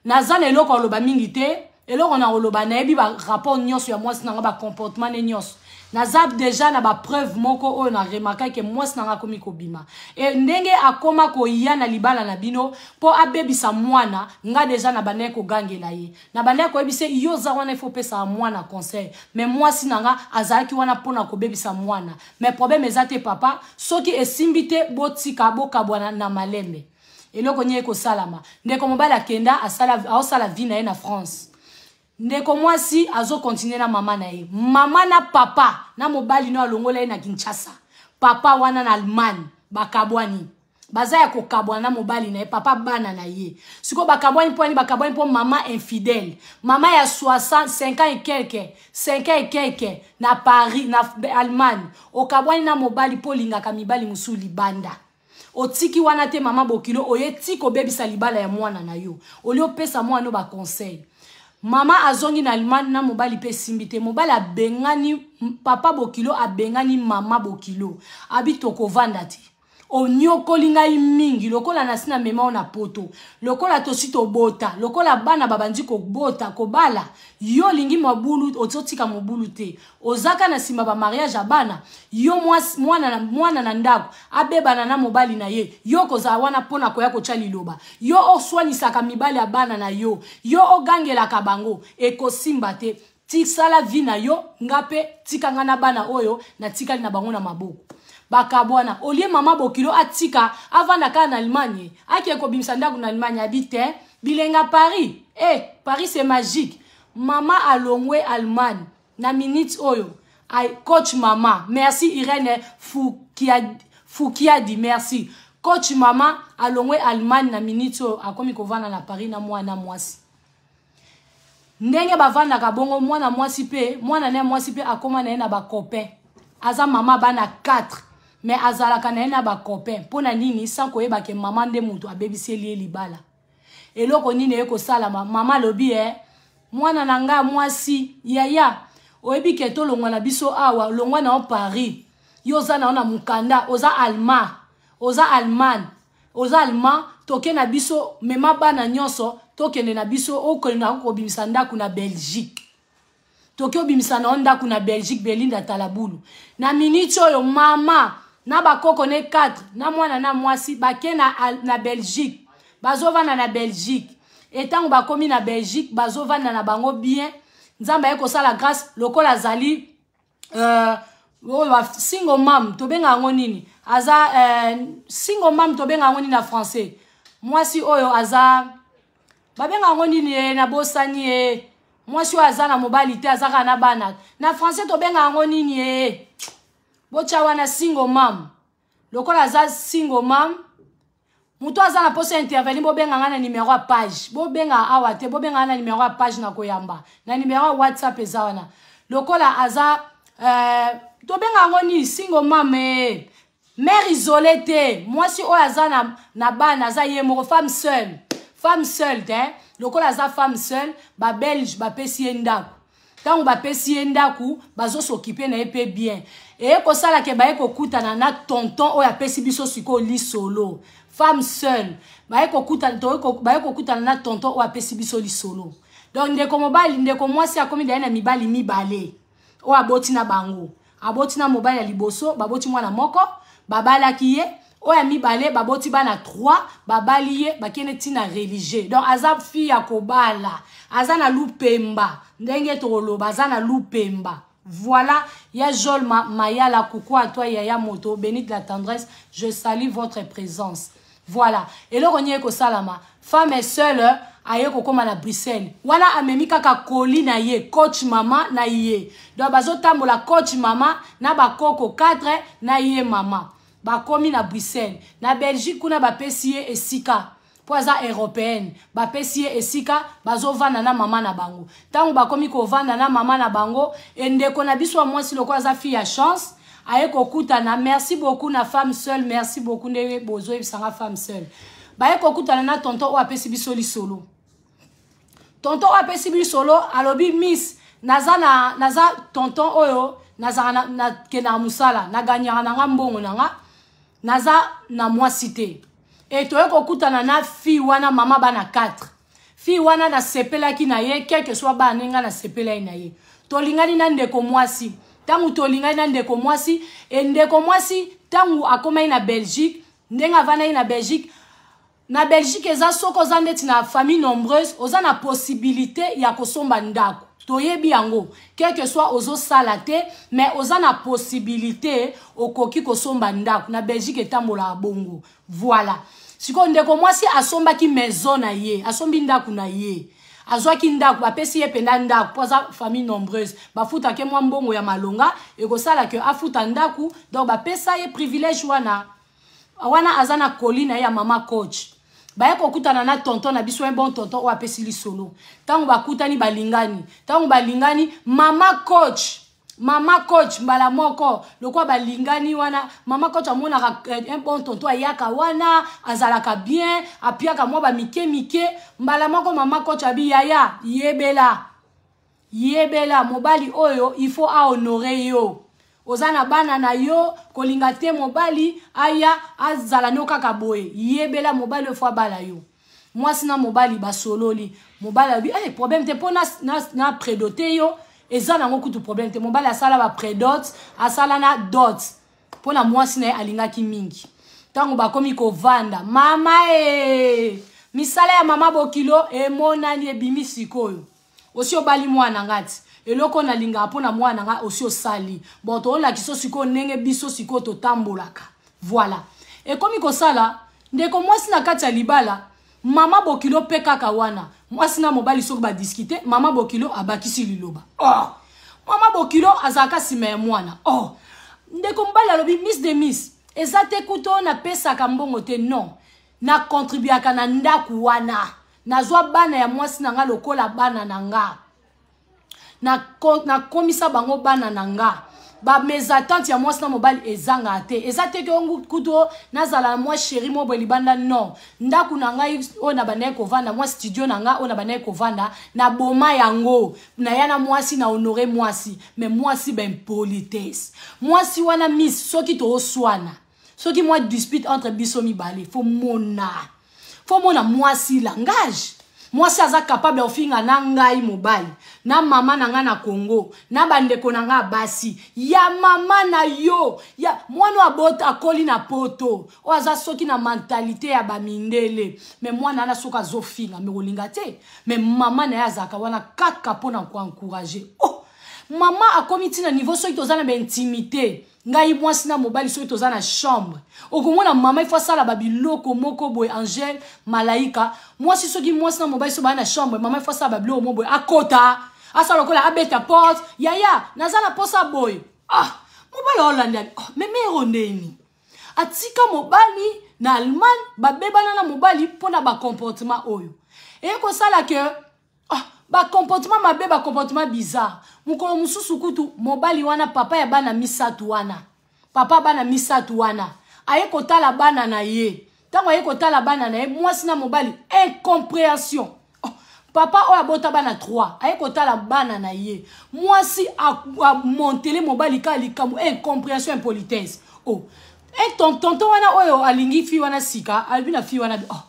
naza na eloko aloba mingi te, eloko na koloba, nayebi barapport nyonso ya mwasi nanga, bacomportement ne nyonso, naza déjà na bapreuve moko oyo na remarquaki mwasi nanga akomi kobima. E ndenge akoma koya na libala na bino mpo abebisa mwana, nga déjà na bandaki kogangela ye, na bandaki koyebisa yo oza wana, ifo opesaka mwana conseil, mais mwasi na nga azalaki wana mpona kobebisa mwana. Mais problème eza te papa, soki esimbi te, botika, bokabwana na malembe. Eloko nini ekosalama? Ndeko mobali akenda aosala vie na ye na France, ndeko mwasi azokontinue na mama na ye. Mama na papa na mobali no alongola ye na Kinshasa, papa wana na Allemagne, bakabwani, baza ya kokabwana na mobali na ye, papa bana na ye. Sikoyo bakabwani mpo ani? Bakabwani mpo mama infidèle, mama ya 65 ans et quelque, 5 ans et quelque na Paris, na Allemagne, okabwani na mobali mpo olingaka mibali mosusu libanda. Otiki wana te mama bokilo, oye ti kobebisa libala ya mwana na yo, olie opesa mwana baconseil. Mama azongi na Allemagne na mobali mpe esimbi te, mobali abengani papa bokilo, abengani mama bokilo, abi tokovanda te, onyokoli ngai mingi, lokola nasi na mema o na poto, lokola tosi tobota, lokola bana babandi kobota kobala, yo olingi mobulu, ozotika mobulu te, ozaka na nsima bamariage ya bana yo, mwana na ndako abebana na mobali na ye, yo kozala wana mpona koya kotya liloba, yo oswanisaka mibali ya bana na yo, yo ogangelaka bango, ekosimba te. Tisala vie na yo, nga mpe tika nga na bana oyo natikali na bango na maboko. Bakabwana. Olie mama bokilo atika avanda kaka na Allemagne, ake kobimisa ndako na Allemagne, abi te bilenga Paris, eh, Paris c'est magique. Mama alongwe Allemagne na minute oyo. Ay, coach mama, merci Irene Fukiadi, merci coach. Mama alongwe Allemagne na minute oyo, akomi kovanda na Paris na mwana mwasi. Ndenge bavandaka bongo, mwana mwasi mpe, mwana na ye mwasi mpe akóma na ye na bacopain. Aza mama bana 4, mais azalaka na ye na bacopain. Mpo na nini? Sans koyeba ke mama nde moto abebiseli ye libala. Eloko nini eye kosalama? Mama alobi: e mwana na nga mwasi, yaya, oyebi ke tolongwa na biso awa, longwa na yo Paris, yo oza na yo na mokanda, oza allemand, oza Allemagne, oza allemand, toke na biso, mema bana nyonso, tokende na biso, okende na kobimisa ndako na Belgique. Toki obimisa na yo ndako na Belgique, Belinda Talabulu. Na minute oyo mama na bakoko ne 4 na mwana na mwasi bake na Belgique, bazovanda na Belgique. Etango bakomi na Belgique, bazovanda na bango bien. Nzambe aye kosala grâce lokola azali oyo single mom, tobenga yango nini? Aza single mom, tobenga yango nini na français? Mwasi oyo aza, babenga yango nini? Ye nabosani ye. Mwasi oyo aza na mobali te, aza kaka na bana, na français tobenga yango nini? Ye botya wana single mom. Lokola aza single mom, moto aza na mposa intervenir, bobenga nga na numero ya page. Bobenga awa te, bobenga nga na numero ya page, na koyamba na numero ya WhatsApp eza wana. Lokola aza tobenga yango nini? Single mom, mère isolée te, mwasi oyo aza na bana, aza ye moko, femme seule, femme seule te. Lokola aza femme seule, Babelge bapesi ye ndako. Ntango bapesi ye ndako, bazos'occuper na ye mpe bien. Eye kosala ke baye kokutana na tonton oyo apesi biso sikoyo lisolo. Femme seule, baye kokutana na tonton oyo apesi biso lisolo. Donc ndeko mobali, ndeko mwasi akomi daye na mibali mibale oyo aboti na bango. Aboti na mobali ya liboso, baboti mwana moko, babalaki ye. Oyo ya mibale, baboti bana 3, babali ye, bakende ntina religieux. Donc aza fille ya kobala, aza na lupemba, ndenge tokoloba, aza na lupemba. Voilà, ya Jolma Mayala, coucou à toi, Yaya Moto, béni de la tendresse, je salue votre présence. Voilà, eloko nini ekosalama? Femme seule aye kokóma na Bruxelles wana, amemi kaka koli na ye, coach mama na ye. Donc bazotambola, coach mama na bakoko 4 na ye mama, bakomi na Bruxelles. Na Belgique kuna, bapesi ye esika mpo aza européenne. Bapesi ye esika, bazovanda na mama na bango. Ntango bakomi kovanda na mama na bango, endeko na biso ya mwasi, lokola aza fille ya chance, aye kokutana. Merci beaucoup na femme seule, merci beaucoup ndenge bozoyebisanga femme seule. Baye kokutana na tonton oyo apesi biso lisolo. Tonton oyo apesi biso lisolo alobi: "Miss, naza tonton oyo, nazalaka, nakendaka mosala, naganyaka na nga mbongo na nga, naza na mwasi te. E toye kokutana na fille wana, mama bana 4. Fille wana, nasepelaki na ye, quelque soit bana ndenge nga nasepelaki na ye. Tolingani na ndeko mwasi. Ntango tolingani na ndeko mwasi, e ndeko mwasi, ntango akomaki na Belgique, ndenge avandaki na Belgique, na Belgique eza soki oza ndeti na famille nombreuse, oza na possibilité ya kosomba ndako. Toyebi yango, quelque soit ozosala te, mais oza na possibilité, okoki kosomba ndako na Belgique, etambolaka bongo. Voilà, sikoyo ndeko mwasi asombaki maison na ye, asombi ndako na ye, azwaki ndako, bapesi ye mpenza ndako mpo aza famille nombreuse, bafutaki mwa mbongo ya malonga ekosala ke afuta ndako. Donc bapesa ye privilège wana. Wana aza na koli na ye ya mama coach. Baye kokutana na tonton na biso, un bon tonton oyo apesi lisolo. Ntango bakutani, balingani. Ntango balingani, mama coach mbala moko, lokola balingani wana, mama coach amonaka un bon tonton ayaka wana, azalaka bien, apiaka mwa bamike mike. Mbala moko mama coach abi: "Yaya, yebela, yebela, mobali oyo il faut ahonorer yo. Oza na bana na yo, kolinga te mobali aya azala no kaka boye. Yebela, mobali oyo faut abala yo." Mwasi na mobali basololi. Mobali abi: "Hey, problème te, mpo na, na prédote yo, eza nango kutu problème te." Mobali asala baprédot, asala na dot mpo na mwasi na ye alingaki mingi. Ntango bakomi kovanda, mama e misala ya mama bokilo emonani, ebimi. "Sikoyo osi obali mwana nga ti eloko nalingaka mpo na mwana nga, osi osali. Bon, toolakisa sikoyo ndenge biso sikoyo totambolaka." Voilà, ekomi kosala ndeko mwasi na kati ya libala, mama bokilo mpe kaka wana. Mwasi na mobali soki badiscuter, mama bokilo abakisi liloba. Oh, mama bokilo azalaka nsima ya mwana. Oh, ndeko mobali alobi: "Miss de miss, eza te kuta oyo napesaka mbongo te, non, nacontribuaka na ndako wana. Nazwa bana ya mwasi na nga lokola bana na nga, nakomisa bango bana na nga. Bamésentente ya mwasi na mobali ezangaka te. Eza te ke kutu nazala na mwa chéri mo boye libanda, non. Ndako na ngai oyo na bandaki kovanda, mwa studio na ngai oyo na bandaki kovanda, naboma yango, naya na mwasi, na honorer mwasi. Mais mwasi baimpolitesse, mwasi wana, miss, soki tooswana, soki mwa dispute entre biso mibale, faut mona mwasi langage. Mwasi aza capable ya kofinga na ngai mobali, na mama na ngai na Congo, na bandeko na ngai basi, ya mama na yo, ya mwana oyo abota akoli na poto, oyo aza soki na mentalité ya bamindele, mais mwana wana soki azofinga me kolinga te, mais mama na ye azalaka wana kaka mpo na koencourager. Oh, mama akomi ntina niveau soki toza na baintimité, ngai mwasi na mobali, soki toza na chambre, okomona mama ifo asala babiloko moko boye. Angele Malaika, mwasi, soki mwasi na mobali so baya na chambre, mama ifo asala babiloko moko boye, akota, asala lokola abeta porte: "Yaya, naza na posa boye." Ah, mobali aolanda. Oh, mais mère ndeni atika mobali na Allemagne, babebana na mobali mpona bacomportement oyo eye kosala ke, ah, bacomportement mabe, bacomportement bizarre. Mokolo mosusu kutu mobali wana, papa ya bana misato wana, papa bana misato wana, aye kotala bana na ye. Ntango aye kotala bana na ye, mwasi na mobali, incompréhension. Oh, papa oyo abota bana 3 aye kotala bana na ye, mwasi amontele mobali kaka likambo, incompréhension, impolitesse. Oh, e tonton wana oyo alingi fille wana sika, alobi na fille wana: "Oh,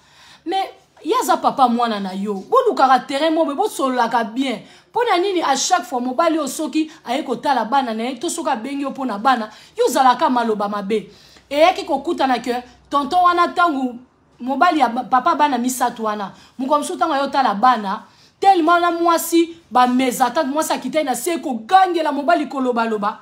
mais ye aza papa mwana na yo, bolukaka terrain mo boye, bosololaka bien. Mpo na nini à chaque fois mobali oyo soki aye kotala bana na ye to soki abengi yo mpo na bana, yo ozalaka maloba mabe?" Eyaki kokutana ke tonton wana, ntango mobali ya papa bana misato wana, mokolo mosusu ntango aye otala bana, tellement na mwasi bameza, tante mwasi akitai na se kogangela mobali, kolobaloba.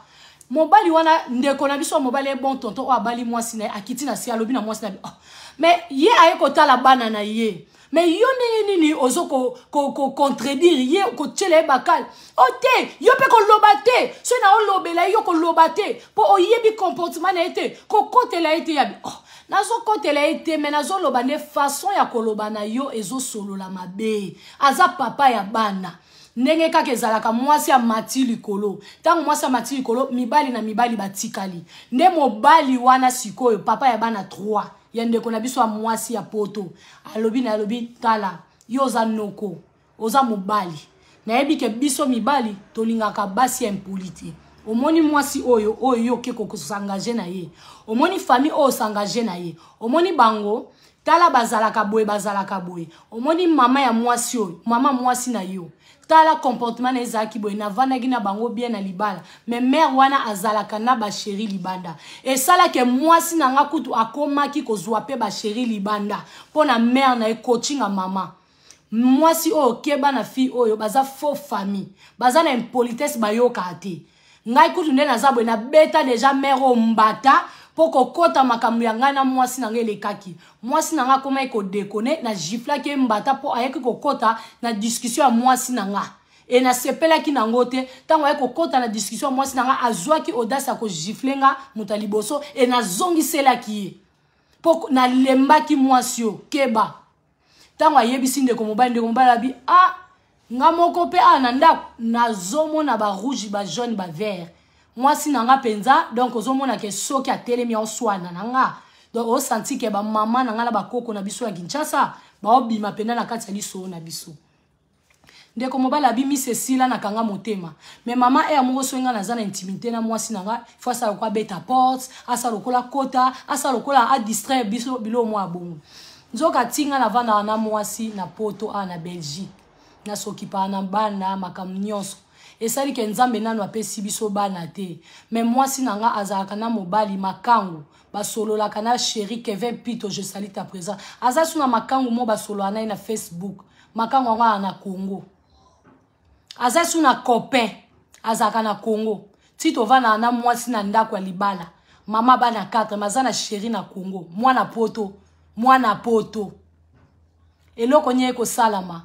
Mobali wana, ndeko na biso ya mobali, ye bon tonton oyo abali mwasi na ye, akiti na se, alobi na mwasi na bi: "Oh, mais ye aye kotala bana na ye, mais yo ndenge nini ozo kocontredire ye, kotiela ye bakale o te? Yo mpe koloba te, soki na olobela ye, yo koloba te, mpo oyebi comportement na ye te, kokotela ye te." Yabi: "Oh, nazokotela ye te, mais nazoloba nde façon ya koloba na yo ezosolola mabe. Aza papa ya bana." Ndenge kaka ezalaka, mwasi amati likolo. Ntango mwasi amati likolo, mibali na mibali batikali. Nde mobali wana sikoyo, papa ya bana 3 ya ndeko na biso ya mwasi ya poto, alobi na, alobi: "Tala, yo oza noko, oza mobali, nayebi ke biso mibali tolingaka basi ya impoli te. Omoni mwasi oyo, oyo yo oke kos'engager na ye, omoni famille oyo os'engager na ye, omoni bango, tala bazalaka boye, bazalaka boye. Omoni mama ya mwasi oyo, mama mwasi na yo, tala comportement na ezalaki boye. Navandaki na bango bien na libala, mais mère wana azalaka na bachéri libanda. Esalaki mwasi na nga kutu akomaki kozwa mpe bachéri libanda mpo na mère na ye, coaching ya mama mwasi oyo. Keba na fille oyo, baza faux famille, baza na impolitesse, bayokaka te. Ngai kutu nde naza boye, nabeta déjà mère oyo mbata mpo kokɔta makambo ya ngai na mwasi na ngai. Elekaki, mwasi na ngai akomaki kodéconner, na giflaki ye mbata mpo ayaki kokɔta na discussion ya mwasi na nga e nasepelaki nango te. Ntango aye kokɔta na discussion ya mwasi na nga, azwaki audace ya kogifler nga moto ya liboso e nazongiselaki ye mpo nalembaki mwasi oyo. Keba." Ntango ayebisi ndeko mobali, ndeko mobali abi: "Ah, nga moko mpe awa na ndako nazomona barouge, bajaune, bavert. Mwasi na nga mpenza, donc ozomona ke soki atelemi, aoswana na nga. Donc osanti ke bamama na nga na bakoko na biso ya Kinshasa baobima mpenza na kati ya lisolo na biso." Ndeko mobali abimisi esila, nakanga motema. Mais mama ere moko, soki nga naza na intimité na mwasi na nga, faut asala lokola abeta porte, asala lokola kota, asala lokola adistraire biso, biloko mwa ya bongo. Nzoka ti nga navandaka na mwasi na poto awa na Belgique, nasokipaka na bana, makambo nyonso esali ke Nzambe nano apesi biso bana te. Mais mwasi na nga azalaka na mobali makangu, basololaka na chéri Kevin Pito, je sali ta présent. Aza su na makangu mo, basololaka na ye na Facebook. Makangu yango aza na Congo, aza su na copain, azalaka na Congo. Ti tovandaka na mwasi na ndako ya libala, mama bana 4, mais aza na chéri na Congo, mwana poto, mwana poto. Eloko nini ekosalama?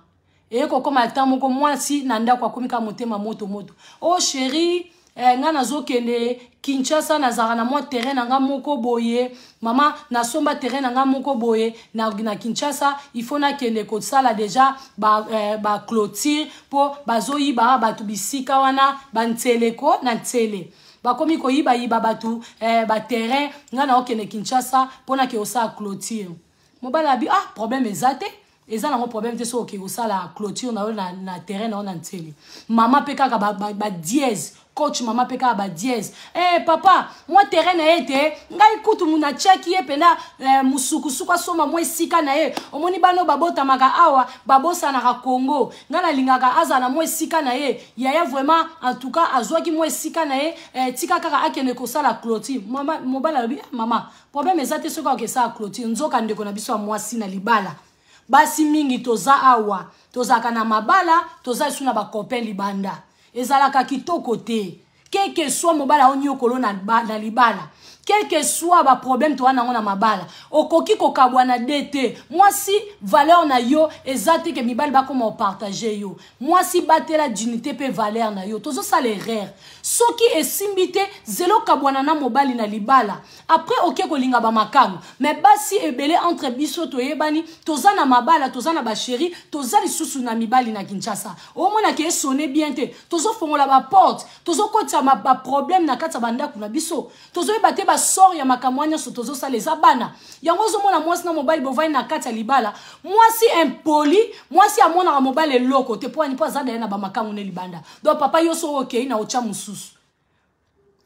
Eye kokóma ata moko, mwasi na ndako akomi kaka motema moto moto: "O oh, chéri, ngai nazokende Kinshasa, nazalaka na mwa terrain na nga moko boye. Mama, nasomba terrain na nga moko boye na Kinshasa. Il faut nakende kosala déjà baclôture, ba mpo bazoyiba bato bisika wana, banteleko na ntele, bakomi koyibayiba bato baterrain. Ngai naokende Kinshasa mpo nake kosala clôture." Mobali abi: "Ah, problème eza te, eza nango problème te soki okoki kosala clôture na yo na terrain na yo na ntele." Mama mpe kaka badièse ba. Coach mama mpe kaka badiese. Eh, papa mwa terrain na ye te, ngai kutu natiaki ye mpenza eh, musukusuku asomba mwa esika na ye. Omoni bana oyo babotamaka awa babosanaka Congo, ngai nalingaka azala na mwa esika na ye. Yaya vraiment en tout cas azwaki mwa esika na ye eh, tika kaka akende kosala clôture. Mama, mobali alobi eh, mama problème eza te soki akesala clôture. Nzoka ndeko na biso ya mwasi na libala, basi mingi toza awa tozalaka na mabala, toza lisusu na bacopain libanda, ezalaka kitoko te. Quelque soit mobali aonyokolo na, na libala, quelque soit baproblème toza nango na mabala, okoki kokabwana de te. Mwasi, valeur na yo eza te ke mibali bakoma opartage yo. Mwasi, batela dignité mpe valeur na yo. Tozosala erreur. Soki esimbi te, zela okabwana na mobali na libala, après oke kolinga bamakango. Mais basi ebele entre biso toyebani, toza na mabala, toza na bachéri, toza lisusu na mibali na Kinshasa. Omonaki esone bien te, tozofongola baporte, tozokotisa baproblème na kati ya bandako na biso. Tozoyeba te basort ya makambo wana nyonso tozosala eza bana yango. Ozomona mwasi na mobali bovandi na kati ya libala, mwasi impoli, mwasi amonaka mobali eloko te. Mpo ani? Mpo aza daye na bamakango ne libanda. Donc papa, yo soki okei na otya mosusu,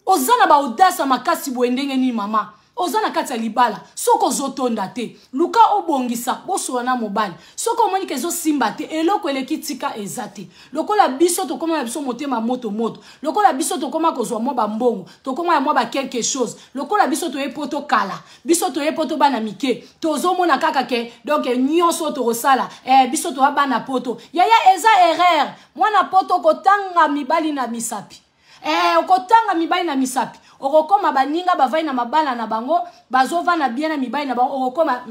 oza na baaudace ya makasi boye ndenge nini? Mama, oza na kati ya libala, soki ozotonda te, luka obongisa, bosola na mobali. Soki omoni ke ezosimba te, eloko eleki tika eza te. Lokola biso tokóma na biso motema moto moto, lokola biso tokóma kozwa mwa bambongo, tokóma ya mwa ba quelque chose, lokola biso toye po tokala, biso toye po tobana mike, tozomona kaka ke donc nyonso oyo tokosala eh, biso toya bana poto. Yaya, eza erreur. Mwana poto kotanga mibali na misapi eh, okotanga mibali na misapi, okokoma baninga bavai na mabala na bango, bazovanda bien na mibali na bango, okokoma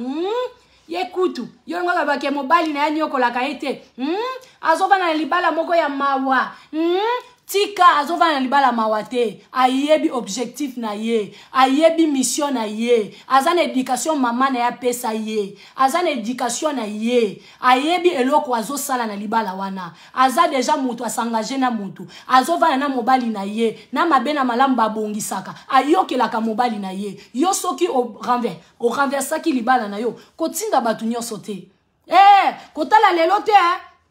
ye kutu yo ngaka bake mobali na ye anyokolaka ye te, azovanda na libala moko ya mawa. Tika, azovanda na libala mawa te. Ayebi objectif na ye, ayebi mission na ye, aza na éducation mama na ye apesa ye, aza na éducation na ye, ayebi eloko azosala na libala wana. Aza deja moto asengage na motu, azovanda na mobali na ye na mabe na malamu, babongisaka, ayokelaka mobali na ye. Yo soki orenversaki libala na yo, kotinda bato nyonso te. Eh, kotala lelo te,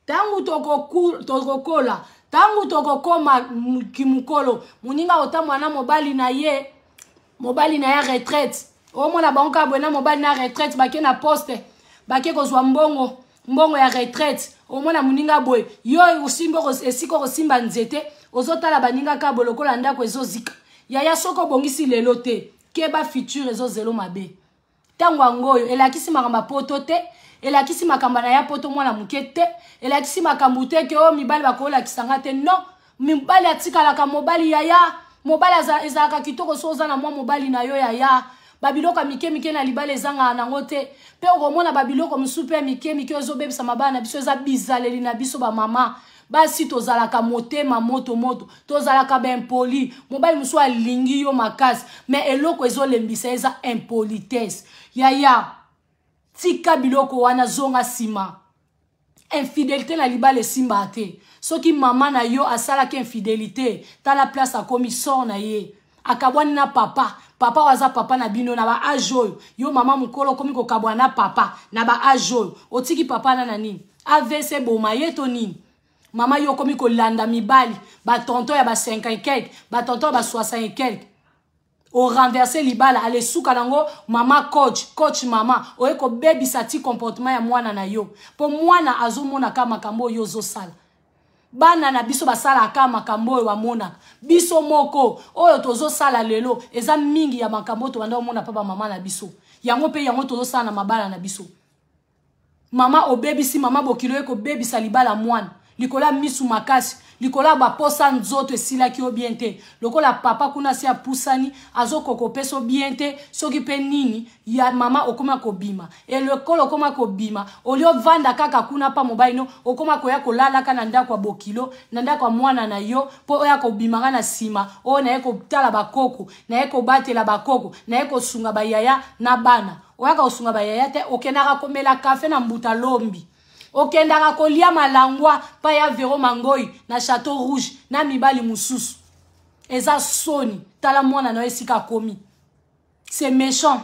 ntango tokokola, ntango tokokoma kimokolo, moninga otambola na mobali na ye, mobali na ye retraite, omona bango kaka boye na mobali na retraite, bake na poste, bake kozwa mbongo, mbongo ya retraite. Omona moninga boye, yo osimbi esika okosimba nzete, ozotala baninga kaka boye lokola ndako ezozika. Yaya, soki obongisi lelo te, keba, futur ezozelo mabe. Ntango yango oyo elakisi makambo ya poto te, elakisi makambo na ya poto mwana moke te, elakisi makambo te ke oyo mibali bakolakisanga te. Non, mibali atikalaka mobali. Yaya, mobali ezalaka kitoko so oza na mwa mobali na yo. Yaya, babiloko ya mike mike na libala ezangaka nango te. Mpe okomona babiloko mosusu mpe ya mike mike oyo ezobebisa mabala na biso eza bizaleli na biso bamama. Basi tozalaka motema moto moto, tozalaka baimpoli. Mobali mosusu alingi yo makasi, mais eloko ezolembisa eza impolitesse. Yaya, tika biloko wana, zonga nsima. Infidélité na libala esimbaka te. Soki mama na yo asalaki infidélité, tala place akomi, sort na ye, akabwani na papa. Papa oyo aza papa na bino na baage oyo, yo mama mokolo okomi kokabwana na papa na baage oyo, otiki papa na na nini? AVC boma ye to nini? Mama, yo okomi kolanda mibali, batonton ya ba 50 quelque, batonton ya ba 60 quelque, orenverse libala. Ale, suka nango, mama coach, coach mama, oye kobebisa ti comportement ya mwana na yo, mpo mwana azomona ka makambo oyo ozosala. Bana na biso basalaka makambo oyo bamonaka biso moko. Oyo tozosala lelo eza mingi ya makambo oyo tobanda komona mpa bamama na biso. Yango mpe yango tozosala na mabala na biso. Mama obebisi, mama bokilo ye kobebisa libala mwana likolo ya misu makasi, likolo ya baposa nzoto esilaki yo bien te. Lokola papa kuna asi apusani, azokoka opesa bien te, soki mpe nini ya mama, okóma kobima. Elokolo okóma kobima, olie ovanda kaka kuna pa mobali no, okóma koya kolalaka na ndako ya bokilo, na ndako ya mwana na yo, mpo oya kobimaka na nsima oyo naye kotala bakoko, naye kobatela bakoko, naye kosunga bayaya na bana. Oyaka kosunga bayaya te. Okendaka komela kafe na mbuta lombi, okendaka kolia malangwa pa ya Vero Mangoi na Chateau Rouge na mibali mosusu. Eza soni. Tala mwana na yo esika akomi. C'est méchant,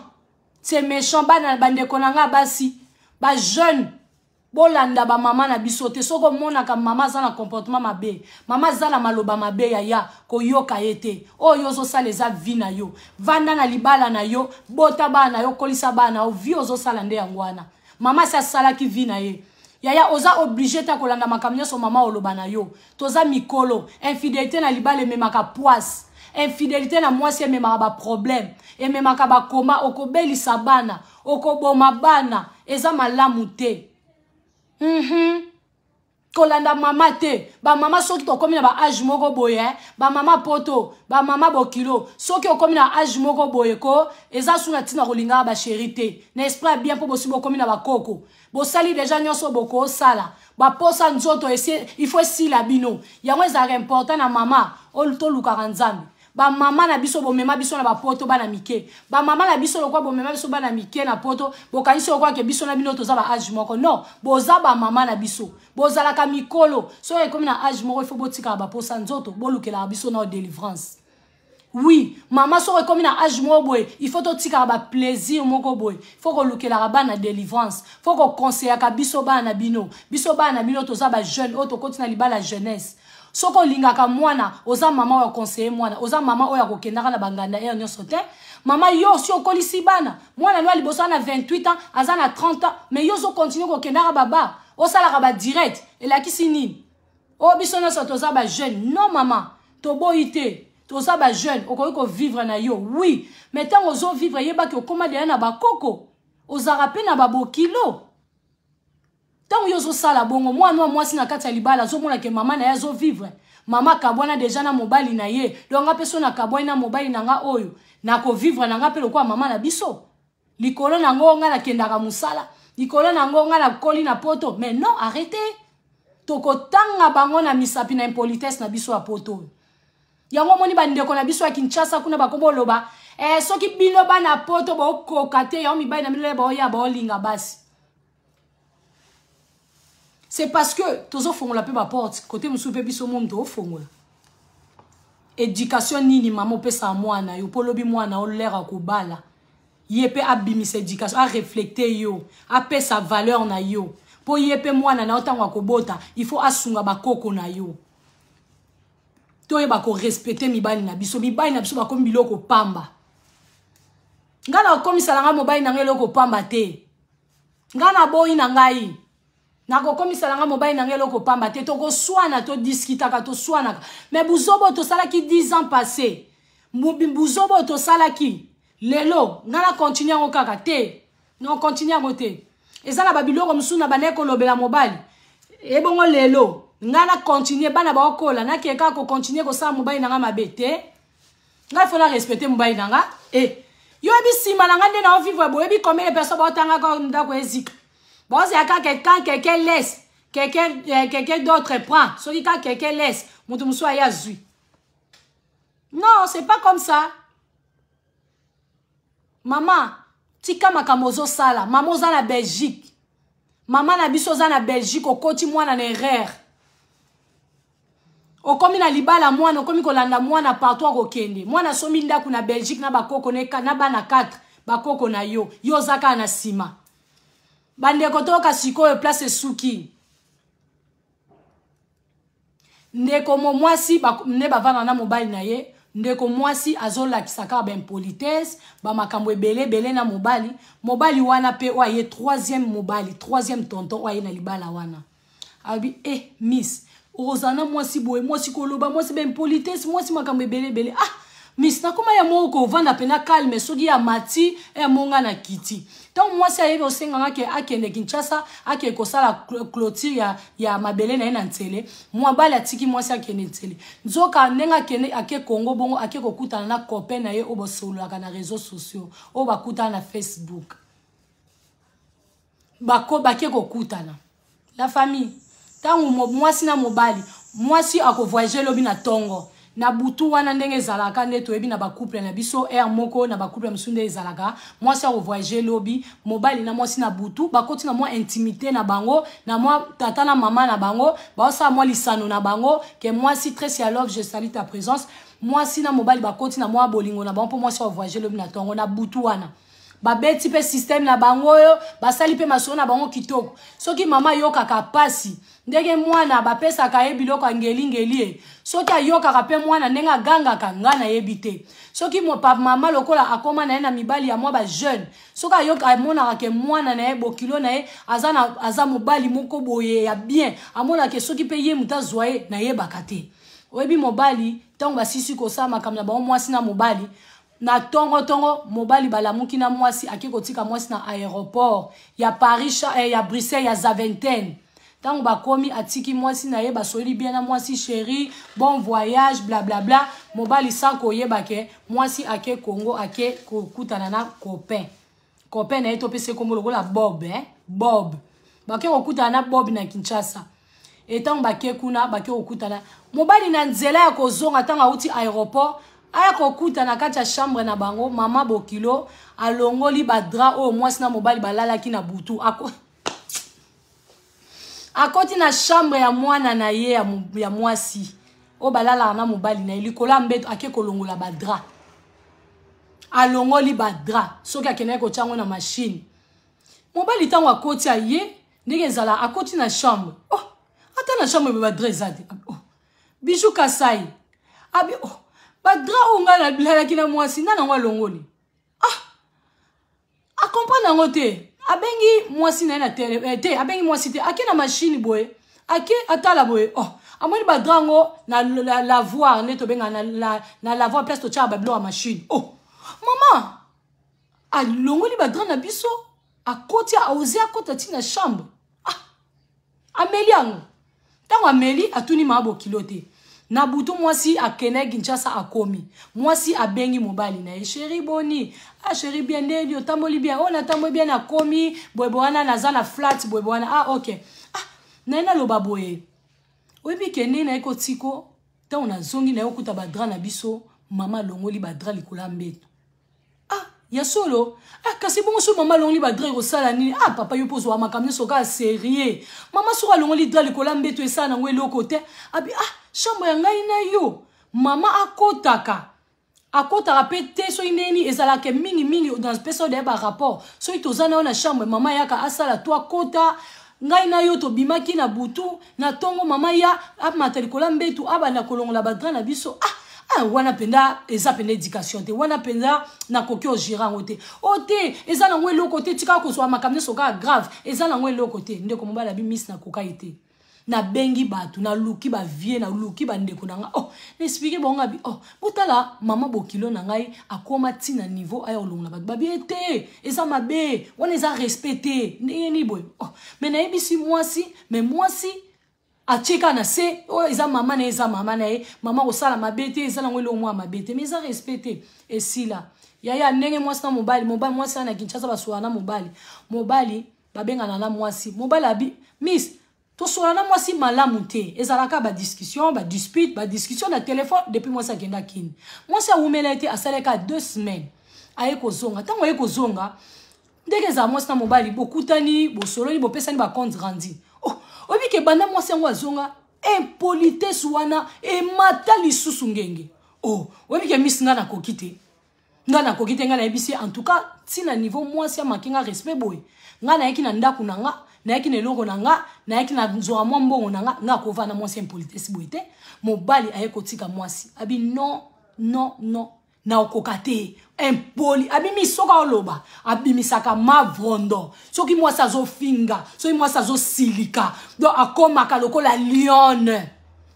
c'est méchant. Bana, bandeko na nga basi, bajeune. Bolanda ba mama na biso te. Soki omonaka mama aza na comportement mabe, mama aza na maloba mabe, yaya, koyoka ye te. Oyo ozosala eza vie na yo. Vanda na libala na yo, bota bana na yo, kolisa bana na yo. Vie ozosala nde yango wana. Mama asi asalaki vie na ye. Yaya, oza obligé te kolanda makambo nyonso mama oloba na yo. Toza mikolo. Infidélité na libala ememaka poisse. Infidélité na mwasi ememaka baproblème, ememaka bakoma, okobelisa bana, okoboma bana, eza malamu te. Kolanda mama te. Bamama, soki tokomi na baâge moko boye, eh? Bamama poto, bamama bokilo, soki okomi na âge moko boye ko, eza su na ntina kolingaka bachéri te na esprit ya bien, mpo bosi bokomi na bakoko, bosali déjà nyonso bokosala. Baposa nzoto il faut esila bino. Yango ezalaka important na mama oyo tolukaka Nzambe. Bamama na biso bomema biso na bapoto bana mike. Bamama na biso, lokwa bomema biso bana mike na poto, bokanisi lokwa ke biso na bino toza ba âge moko. Non, boza bamama na biso, bozalaka mikolo. Soki ekomi na âge moko, ifo botikaka baposa nzoto, bolukelaka biso na délivrance. Oui, mama, soki ekomi na âge moko boye, il faut totikaka baplaisir moko boye, faut kolukelaka bana délivrance, faut kokonseyaka biso bana na bino. Biso bana na bino, toza bajeune oyo tokoti na libala jeunesse. Soki olingaka mwana, oza mama oyo akonseye mwana, oza mama oyo akokendaka na banganda ere nyonso te. Mama, yo si okolisi bana, mwana no ya liboso aza na 28 ans, aza na 30 ans, mais yo ozokontinue kokendaka baba, osalaka badirect, elakisi nini? Oyo biso nyonso toza bajeune. Non, mama, toboyi te, toza bajeune, okoki kovivre na yo, oui, mais ntango ozovivre, yebaki okóma deya na bakoko, ozalaka mpe na babokilo. Ntango yo ozosala bongo, mwana wa mwasi na kati ya libala azomona ke mama na ye azovivre, mama akabwana déjà na mobali na ye. Donc nga mpe so nakabwani na mobali na nga oyo, nakovivre na nga mpe lokola mama na biso. Likolo na yango nga nakendaka mosala, likolo na yango nga nakoli na poto. Mais non, arrête, tokotanga bango na misapi na impolitesse na biso ya poto oyo. Yango omoni bandeko na biso ya Kinshasa kuna bakomi oloba, eh, soki bino bana poto bokoka te, yango mibali na bino baoya baolinga basi. C'est parce que tozofongola mpe baporte kote mosusu mpe biso momu toofongola. Éducation nini, mama, opesaka mwana yo mpo olobi mwana olera kobala ye mpe abimisa éducation, areflecte yo, apesa valeur na yo, mpo ye mpe mwana na yo ntango akobota, il faut asunga bakoko na yo. Toyeba korespecte mibali na biso. Mibali na biso bakomi biloko pamba. Ngai nakomisala ngai mobali na ngai eloko pamba te. Ngai naboyi na ngai, nakokomisala ngai mobali na ngai eloko pamba te. Tokoswana, todiskitaka, toswanaka, mais buzoba oyo tosalaki 10 ans passé, buzoba oyo tosalaki lelo, ngai na continue yango kaka te, na continue yango te. Eza na babiloko mosusu na bandeki kolobela mobali ebongo, lelo ngai na continue, bana baokola, nakee kaka kocontinue kosala mobali na ngai mabe te. Ngai faut na respecte mobali na nga. E yo yebi nsima na ngai nde na ovivre, boyebi combien de personnes baotangaka ndako ezika, baozela kaka quand quelqu'un laisse, quelqu'un quelqu'un d'autre prend. Soki kaka quelqu'un laisse, moto mosusu aye azwi. Non, c'est pas comme ça. Mama, tika makambo ozosala. Mama, oza na Belgique, mama na biso, oza na Belgique, okoti mwana na erreur, okomi na libala, mwana okomi kolanda mwana partout akokende. Mwana asombi ndako na Belgique na bakoko na bana 4, bakoko na yo, yo oza kaka na nsima. Bandeko, toyoka sikoyo place esuki. Ndeko mo mwasi nde bavanda na mobali na ye. Ndeko mwasi azolakisa kaka baimpolitesse, bamakambo ebele ebele na mobali. Mobali wana mpe oyo aye troisième mobali, troisième tonton oyo aye na libala wana, alobi: "E eh, miss, okozala na mwasi boye, mwasi koloba, mwasi baimpolitesse, mwasi makambo ebele ebele. Ah miss, nakoma ya moko kovanda mpena calme, soki ya mati ya monga na kiti." Ntango mwasi ayebi osenganga ke akende Kinshasa, akende kosala clôture ya mabele na ye na nzele, mobali atiki mwasi akende nzele. Nzoka ndenge akende, ake Kongo bongo, ake kokutana na copain na ye oyo basololaka na réseaux sociaux, oyo bakutana na Facebook. Bako bake kokutana. La famille, ntango mwasi na mobali, mwasi akovoyage lobi na ntongo, na butu wana, ndenge ezalaka nde toyebi na bacouple na biso, aire moko na bacouple mosusu nde ezalaka, mwasi akovoyage lobi, mobali na mwasi na butu bakoti na mwa intimité na bango, na mwa tata na mama na bango, baosala mwa lisano na bango ke mwasi Tresi ya love, je salue ta présence. Mwasi na mobali bakoti na mwa bolingo na bango, mpo mwasi avoyage lobi na ntongo. Na butu wana, Babeti mpe systeme na bango oyo basali mpe masolo na bango kitoko. Soki mama ayokaka pasi ndenge mwana bapesaka ye biloko ya ngelingeli ye, soki ayokaka mpe mwana ndenge agangaka, nga nayebi te. Soki mama lokola akoma na ye na mibali ya mwa bajeune, soki ayoka amonaka ke mwana na ye bokilo na ye aza, na, aza mobali moko boye ya bien, amonaka ke soki mpe ye moto azwa ye, nayebaka te. Oyebi mobali ntango basisi kosala makambo na bango mwasi na mobali, na tongo tongo mobali balamuki na mwasi ake kotika mwasi na aéroport ya Paris, ya Bruxelles, ya Zaventem. Ntango bakomi atiki mwasi na ye, basoli bien na mwasi, chéri bon voyage, bla bla bla. Mobali sans koyeba ke mwasi ake Congo, ake kokutana na copain, copain na ye topesa kombo lokola Bob, eh? Bob. Bake kokutana na Bob na Kinshasa. Etango bake kuna, bake kokutana, mobali na nzela ya kozonga, ntango auti aéroport aya kokuta na kati ya chambre na bango, mama bokilo alongoli badra oyo mwasi na mobali balalaki na butu. Akoti na chambre ya mwana na ye ya mwasi oyo balalaka na mobali na ye, likolo ya mbeto ake kolongola badra. Alongoli badra, soki akendaki kotia yango na machine. Mobali ntango akoti, aye ndenge ezala, akoti na chambre, oh, ata na chambre badra eza te. Oh, Bijou Kasai abi, oh, badra oyo ngai nalalaki na mwasi nani yango alongoli? Ah, acomprendre yango te. Abengi mwasi na ye na tele, te, abengi mwasi te, ake na machine boye, ake atala boye, oh, amoni badra yango na lavoir nde tobenga na lavoir, place totyaka babiloko ya machine. Oh, mama alongoli badra na biso, akoti, aoze akota ntina chambre. Ah, ameli yango. Ntango ameli, atuni mama bokilo te. Na butu mwasi akendaki Kinshasa, akomi, mwasi abengi mobali na ye: chéri, boni? Ah chéri, bien, ndeni otamboli bien? Oyo natamboli bien, nakomi boyeboye wana, naza na flat boyeboye wana. Ah ok. Ah, naye naloba boye, oyebi ke ndenge naye kotiko, ntango nazongi naye okuta badra na biso, mama alongoli badra likolo ya mbeto. Ah, ya solo? Ah, kasi bongo so mama alongoli badra, ekosala nini? Ah papa, yo mpo ozwa makambo nyonso kaka sérieux. Mama soki alongoli drap likolo ya mbeto, esala nango eloko te. Abi, ah, chambre ya ngai na yo, mama akotaka, akotaka mpe te. Soki ndeni ezalaka mingimingi, napesa oyo daya barapport, soki toza na yo na chambre, mama yaka asala to akota. Ngai na yo tobimaki na butu, na ntongo mama ya amata likolo ya mbetu, abanda kolongola badra na biso. Ah ah, wana mpenza eza mpenza éducation te. Wana mpenza nakoki ogérer yango te. O te, eza nango eloko te, tika kozwa makambo nyonso kaka grave, eza nango eloko te. Ndeko mobali abi: miss, nakoka ye te. Nabengi bato, naluki bavie, naluki bandeko na ngai, oh, naexpliquer bango. Abi: oh, botala mama bokilo na ngai akóma ntina niveau aya kolongola bato. Babi ete eza mabe wana, eza respect te, ndenge nini boye? Oh, mais nayebisi mwasi, mais mwasi atie kaka na se oyo eza mama na ye, eza mama na ye, mama kosala mabe te, eza nango eloko mwa mabe te, mais eza respect te. Esila yaya ndenge mwasi na mobali, mobali, mwasi wana na Kinshasa basola na mobali, mobali babengana na mwasi. Mobali abi: miss, tosola na mwasi malamu te, ezalaka badiscussion, badispute, badiscussion na telefone. Depuis mwasi akenda kini, mwasi awumela ye te, asalaka 2 semaines, aye kozonga. Ntango aye kozonga, ndenge ezala mwasi na mobali, bokutani, bosololi, bopesani bacompte rendu. Oh, oyebi ke banda mwasi yango azonga, impolitesse wana emata lisusu ngenge. Oh, oyebi ke miss, ngai nakoki te, ngai nakoki te. Ngai nayebisi, en tout cas ntina niveau mwasi amaki nga respect boye, ngai nayaki na ndako na nga, nayaki na eloko na nga, nayaki na nzwaka mwa mbongo na nga, ngai akovanda na mwasi impolitesse boye te. Mobali aye kotika mwasi, abi: non, non, non, naokoka te, impoli. Abimi, soki aoloba, abimisaka mavrondo. Soki mwasi azofinga, soki mwasi azosilika, donc akomaka lokola lionne.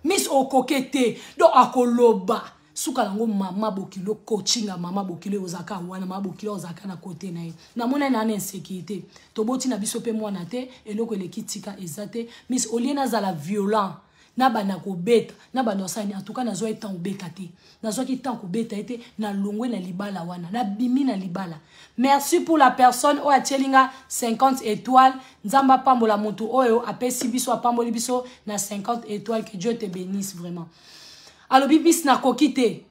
Miss, okoke te. Donc akoloba suka nango mama bokilo kochinga mama bokilo ozalaka wana, mama bokilo ozalaka na kote na ye. Namona na na insécurité, toboti na biso mpe mwana te, eloko eleki tika eza te. Miss, olie nazala violent, nabanda kobeta, nabanda osani. En tout cas nazwaki ntango kobeta te, nazwaki ntango kobeta ye te. Nalongwe na libala wana, nabimi na libala. Merci pour la personne oyo atieli nga 50 étoiles. Nzambe apambola motu oyo apesi biso, apamboli biso na 50 étoiles. Que Dieu te bénisse vraiment. Alobi: miss, nakoki te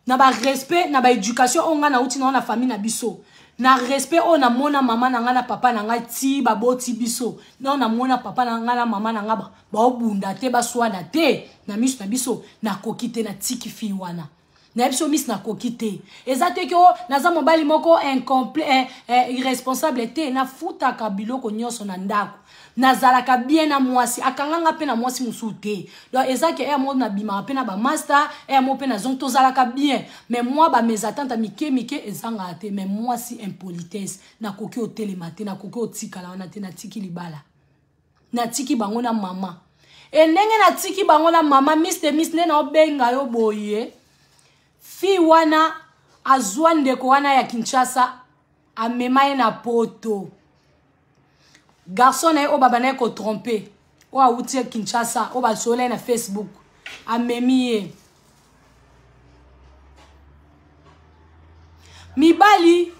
na barespect, na baéducation oyo ngai nauti nango na famille na biso, na respect oyo namona mama na ngai na papa na ngai ti baboti biso. No, namona papa na ngai na mama na ngai baobunda te, baswana te na miso na biso. Nakoki te, natiki fille wana. Nayebi so miss, nakoki te. Eza te ke o naza mobali moko incomplet, irresponsable te. Nafutaka biloko nyonso na ndako, nazalaka bien na mwasi, akanganga mpe na mwasi mosusu te. Donc eza ke ere moko nabimaka mpe na bamaster, ere moko mpe nazongi, tozalaka bien, mais mwa bamésentente mike mike ezangaka te. Mais mwasi impolitesse, nakoki otelema te, nakoki otikala wana te. Natiki libala, natiki bango na mama. E ndenge natiki bango na mama, miss miss, nde naobenga yo boye, fille wana azwa ndeko wana ya Kinshasa, amema ye na Poto. Garçon na ye oyo babanda ye kotromper, oyo awuti Kinshasa, oyo basola ye na Facebook, amemi ye. Mibali,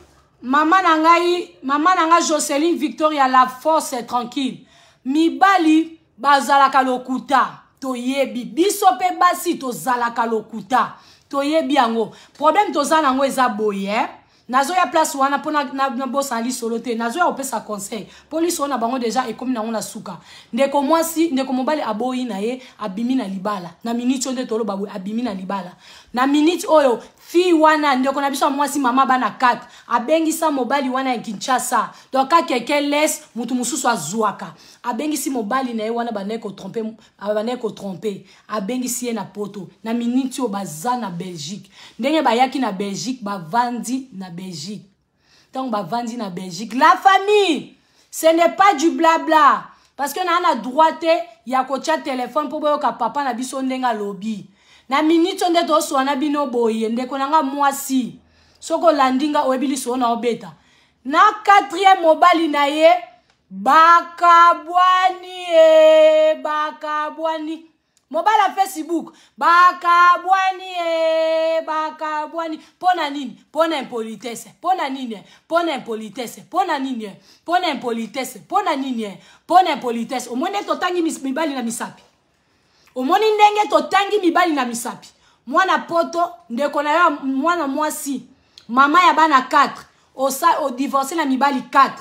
mama na ngai, mama na ngai Joceline Victoria, la force tranquille. Mibali bazalaka lokuta, toyebi. Biso mpe basi tozalaka lokuta, toyebi yango. Problème toza nango eza boye, eh? Nazoya place wana mpo nabosana lisolo te. Nazoya kopesa conseil mpo lisolo na bango déjà ekomi nango na suka. Ndeko mwasi, ndeko mobali aboyi na ye, abimi na libala. Na miniti oyo nde toloba boye, abimi na libala na miniti oyo. Fille wana, ndeko na biso ya mwasi, mama bana 4, abengisa mobali wana ya Kinshasa. Donc akeke les mutu mosusu azwaka, abengisi mobali na ye wana bandaki kotromper, bandaki kotromper, abengisi ye na Poto. Na miniti oyo baza na Belgique. Ndenge bayaki na Belgique, bavandi na Belgique. Ntango bavandi na Belgique, la famille, ce n'est pas du blabla, parce que naa na droit te ya kotia telefone mpo boyoka papa na biso ndenge alobi. Na miniti oyo nde toswana bino boye, ndeko na nga mwasi, soki olandi nga, oyebi lisolo na obeta na quatrième mobali na ye. Bakabwani e, bakabwani. Mobali ya Facebook, bakabwani e, bakabwani. Mpo na nini? Mpo na impolitesse. Mpo na nini? Mpo na impolitesse. Mpo na nini? Mpo na impolitesse. Mpo na nini? Mpo na impolitesse. Omoni ndenge totangi mibali na misapi? Omoni ndenge totangi mibali na misapi? Mwana Poto, ndeko na yo mwana mwasi, mama ya bana 4, osa odivorce na mibali 4.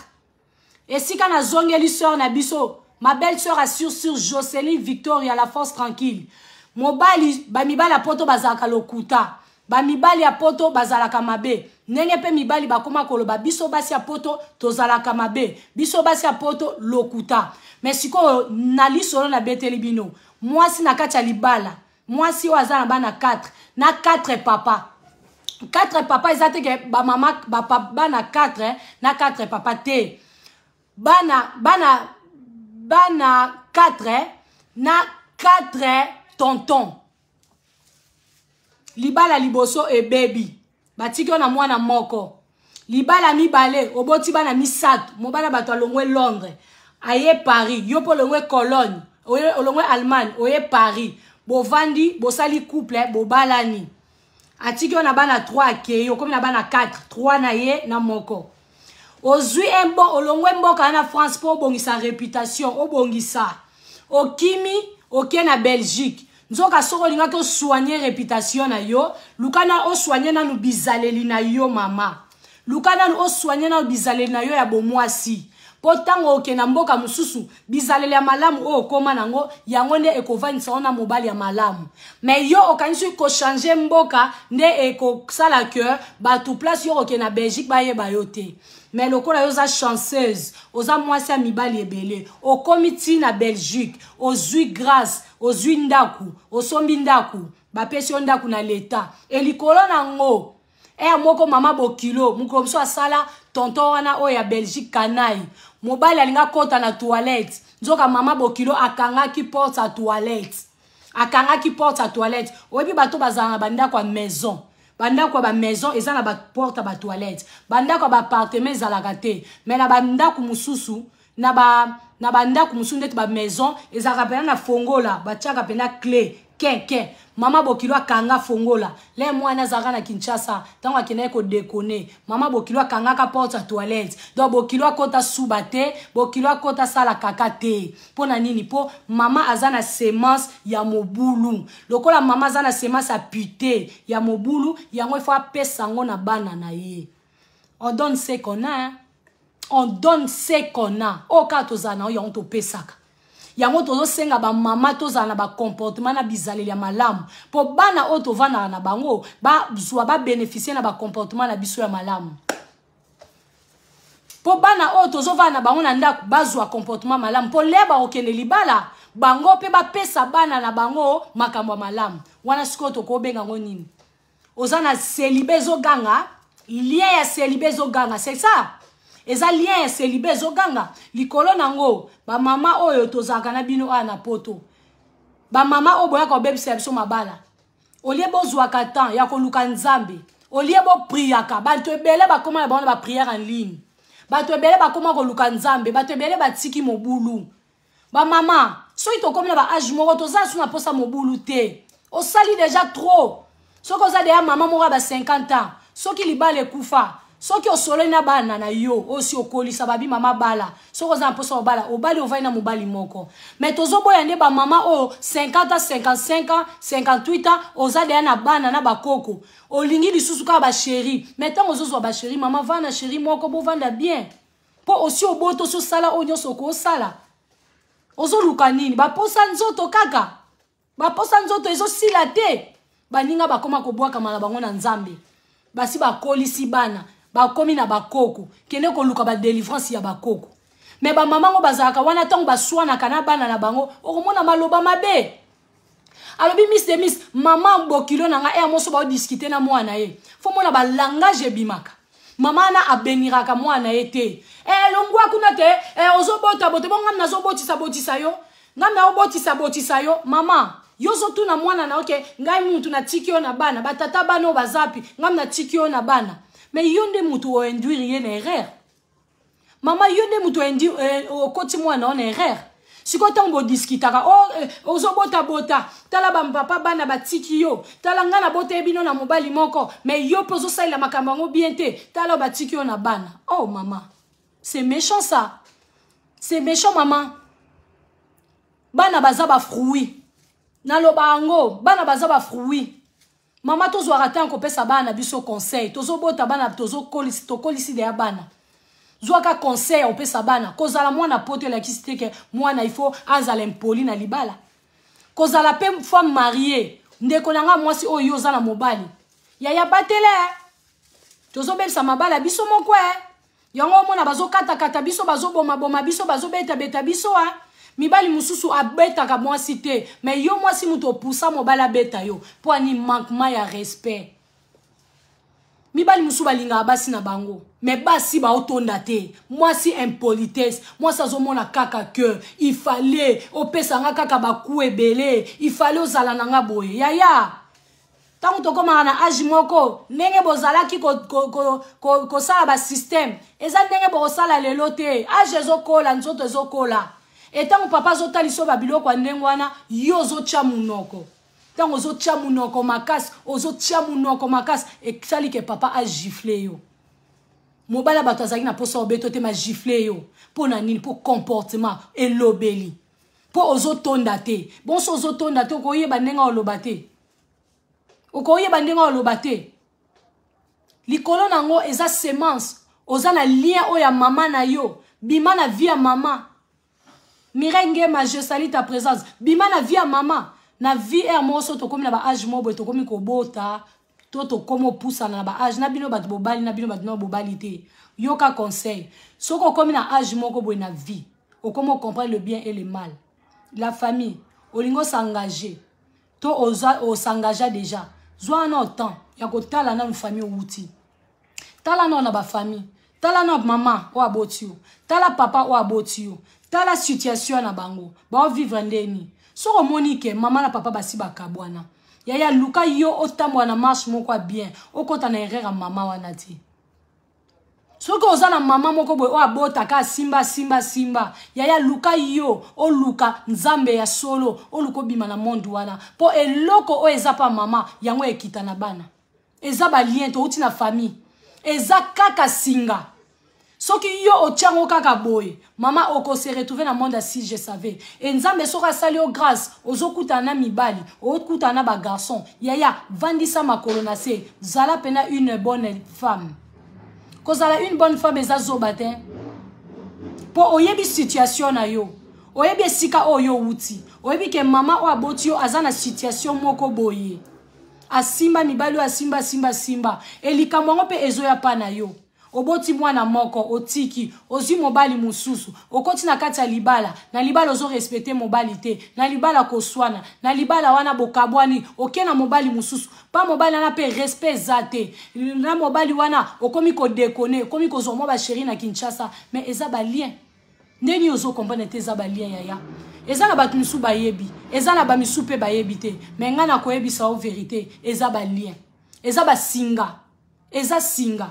Esika nazongeli sœur na biso, ma belle sœur assure sur Joceline Victoria, la force tranquille. Mobali, bamibali ya Poto bazalaka lokuta, bamibali ya Poto bazalaka mabe. Ndenge mpe mibali bakóma koloba, biso basi ya Poto tozalaka mabe, biso basi ya Poto lokuta. Mais sikoyo na lisolo nabeteli bino, mwasi na kati ya libala, mwasi oyo aza na bana 4 na 4 papa. 4 papa eza te ke bamama bana 4 na 4 papa te. Bana 4 na 4 tonton. Libala liboso ebebi, batiki yo na mwana moko. Libala mibale, oboti bana misato. Mobala bato alongwe Londres, aye Paris. Yo mpo olongwe Cologne, olongwe Allemagne, oye Paris, bovandi, bosali couple, bobalani. Atiki yo na bana 3, akei, okomi na bana 4, 3 na ye na moko. Ozwi un bon, olongwe mboka na France mpo obongisa réputation, obongisa, okimi, oke na Belgique. Nzoka soki olingaki osoigne réputation na yo, luka na osoigne nanu bizaleli na yo. Mama, luka nanu osoigne nanu bizaleli na yo ya bomwasi, mpo ntango okende na mboka mosusu, bizaleli ya malamu oyo okóma nango, yango nde ekovandisa yo na mobali ya malamu. Mais yo okanisi kochanger mboka nde ekosala ke bato place yo okende na Belgique bayeba yo te. Mais lokola yo oza chanceuse, oza mwasi ya mibali ebele, okomi ti na Belgique, ozwi grâce, ozwi ndako, osombi ndako, bapesi yo ndako na leta. Elikolo nango ere moko, mama bokilo, mokolo mosusu asala tonton wana oyo ya Belgique kanai. Mobali alingi akɔta na toilette, nzoka mama bokilo akangaki porte ya toilette, akangaki porte ya toilette. Oyebi bato bazala na bandako ya maison, bandako ya bamaison eza na baporte ya batoilette, bandako ya baappartement ezalaka te. Mais na bandako mosusu, na bandako mosusu ndeti bamaison, ezalaka mpena na fongola, batiaka mpena clé kenken. Mama bokilo akanga fongola le mwana azalaka na Kinshasa. Ntango akendaki kodéconner, mama bokilo akangaka porte ya toilette. Donc bokilo akɔta suba te, bokilo akɔta sala kaka te. Mpo na nini? Mpo mama aza na semence ya mobulu. Lokola mama aza na semence ya pute, ya mobulu, yango ifo apesa yango na bana na ye. On donne ce qu'on a, hein? On donne ce qu'on a. Oyo kaka tozala na yo, yango topesaka. Yango tozosenga bamama tozala na bacomportement na bizaleli ya malamu, mpo bana oyo tovandaka na bango bazwa babénéficie na bacomportement na biso ya malamu. Mpo bana oyo tozovanda na bango na ndako bazwa comportement malamu, mpo le bakokende libala bango mpe bapesa bana na bango makambo ya malamu. Wana sikoyo tokobenga yango nini? Oza na célibat ezoganga, lien ya célibat ezoganga, c'est ça. Eza lien ya célibat ezoganga likolo nango. Bamama oyo tozalaka na bino awa na Poto, bamama oyo boyaka kobebisa biso mabala, olie bozwaka temps ya koluka Nzambe, olie bopriaka. Bato ebele bakóma na bango na baprière en ligne, bato ebele bakóma koluka Nzambe, bato ebele batiki mobulu. Bamama, soki tokómi na baâge moko, toza su na mposa mobulu te. Osali déjà trop. Soki oza deya mama moko ya ba 50 ans, soki libala ekufa, soki osololi na bana na yo oyo si okolisa, babi mama bala, soki oza na mposa obala, obali, ovai na mobali moko. Mais tozoboya nde bamama oyo 50 ans, 55 ans, 58 ans, oza deya na bana na bakoko, olingi lisusu kaka bachéri. Mais ntango ozozwa bachéri, mama, vanda chéri moko, bovanda bien, mpo osi obota, osi osala oyo nyonso okosala. Ozoluka nini? Baposa nzoto kaka, baposa nzoto ezosila te. Baninga bakóma kobwakama na bango na Nzambe, basi bakolisi bana, bakomi na bakoko, kende koluka badélivrance ya bakoko. Mais bamama ngo bazalaka wana, ntango baswanaka na bana na bango, okomona maloba mabe. Alobi miss de miss, mama bokilo na nga, ere moso baodiscuter na mwana ye, fo mona balangage ebimaka. Mama wana abeniraka mwana ye te. Longwa kuna te, ozobota bote bo ngam nazobotisa botisa yo, ngam naobotisa botisa yo. Mama, yo ozotuna mwana na oke, ngai mutu natiki yo na bana, batata bana oyo bazapi, ngam natiki yo na bana. Mais yo nde mutu oinduire ye na erreur. Mama, yo nde mutu okoti mwana o na erreur. Sikoyo ntango bodiscutaka, ozobotabota, tala bapapa bana batiki yo, tala ngai nabota ye bino na mobali moko, mais yo mpe ozosalela makambo yango bien te, tala oyo batiki yo na bana. Oh mama, c'est méchant ça, c'est méchant mama. Bana baza bafruit, naloba yango, bana baza bafruit. Mama, tozwaka ntango kopesa bana na biso conseil. Tozobota bana, tokolisi deya bana, zwaka conseil ya kopesa bana. Kozala mwana Poto elakisi te ke mwana il faut azala impoli na libala. Kozala mpe femme mariée, ndeko na nga mwasi oyo, yo oza na mobali, yaya, batele. Tozobebisa mabala biso moko e. Yango omona bazokatakata biso, bazobomaboma biso, bazobetabeta biso. A mibali mosusu abetaka mwasi te, mais yo mwasi moto opusa mobali abeta yo mpo ani manquement ya respect. Mibali mosusu balingaka basi na bango, mais basi baotonda te. Mwasi impolitesse, mwasi azomona kaka ke il fallait opesa nga kaka baku ebele, il fallait ozala na nga boye. Yaya, ntango tokomaka na âge moko, ndenge bozalaki kosala ko, ko, ko, basystème eza ndenge bokosala lelo te. Âge ezokola, nzoto ezokola. Etango papa azotalisa babiloko ya ndenge wana, yo ozotya monoko. Ntango ozotya monoko makasi, ozotya monoko makasi, esali ke papa agifle yo. Mobali ya bato azalaki na mposa obeto te, magifle yo mpo na nini? Mpo comportement elobeli, mpo ozotonda te. Bonso ozotonda te, okoyeba ndenge oloba te, okoyeba ndenge oloba te. Likolo nango eza semence, oza na lien oyo ya mama na yo. Bima na vie ya mama. Mireille Ngema, je salue ta présence. Bima na vie ya mama. Na vie ere moko so tokomi na baâge moko boye, tokomi kobota to tokomi opusana na baâge na bino, bato bobali na bino, bato na bobali te, yoka conseil. Soki okomi na âge moko boye na vie, okomi ocomprendre le bien et le mal. La famille, olingi osengage to osengagea déjà, zwa wana temps ya kotala nanu famille owuti. Tala nano na bafamille, tala na mama oyo aboti yo, tala papa oyo aboti yo, tala situation na bango baovivre ndeni. Soki omoni ke mama na papa basi bakabwana, yaya, luka yo otambola na marche moko ya bien, okɔta na erreur ya mama wana te. Soki oza na mama moko boye oyo abotaka, asimba asimba asimba, yaya, luka yo oluka Nzambe ya solo, oluka obima na monde wana, mpo eloko oyo eza pa mama yango ekita na bana. Eza balien touti na famille, eza kaka singa. Soki yo otiango kaka boye, mama, okose retrouver na monde ya si je savais. E Nzambe soki asali yo grâce, ozokutana na mibali, okutana na bagarçon, yaya, vandisa makolo na se, zala mpena une bonne femme. Kozala une bonne femme eza zoba te, mpo oyebi situation na yo. Oyebi esika oyo owuti. Oyebi ke mama oyo aboti yo aza na situation moko boye. Asimba mibali oyo asimba asimba asimba. E likambo yango mpe ezoya pa na yo. Oboti mwana moko, otiki, ozwi mobali mosusu, okoti na kati ya libala, na libala ozo respecter mobali te, na libala koswana, na libala wana bokabwani, oke na mobali mosusu, pa mobali wana mpe respect eza te, na mobali wana okomi kodekone, okomi kozwa mwa ba chérie na Kinshasa, mais eza ba lien. Ndenge nini ozo comprendre te eza ba lien yaya? Eza na bato misusu bayebi, eza na ba misusu mpe bayebi te, mais ngai nakoyebisa yo verite, eza ba lien, eza ba singa. Eza singa.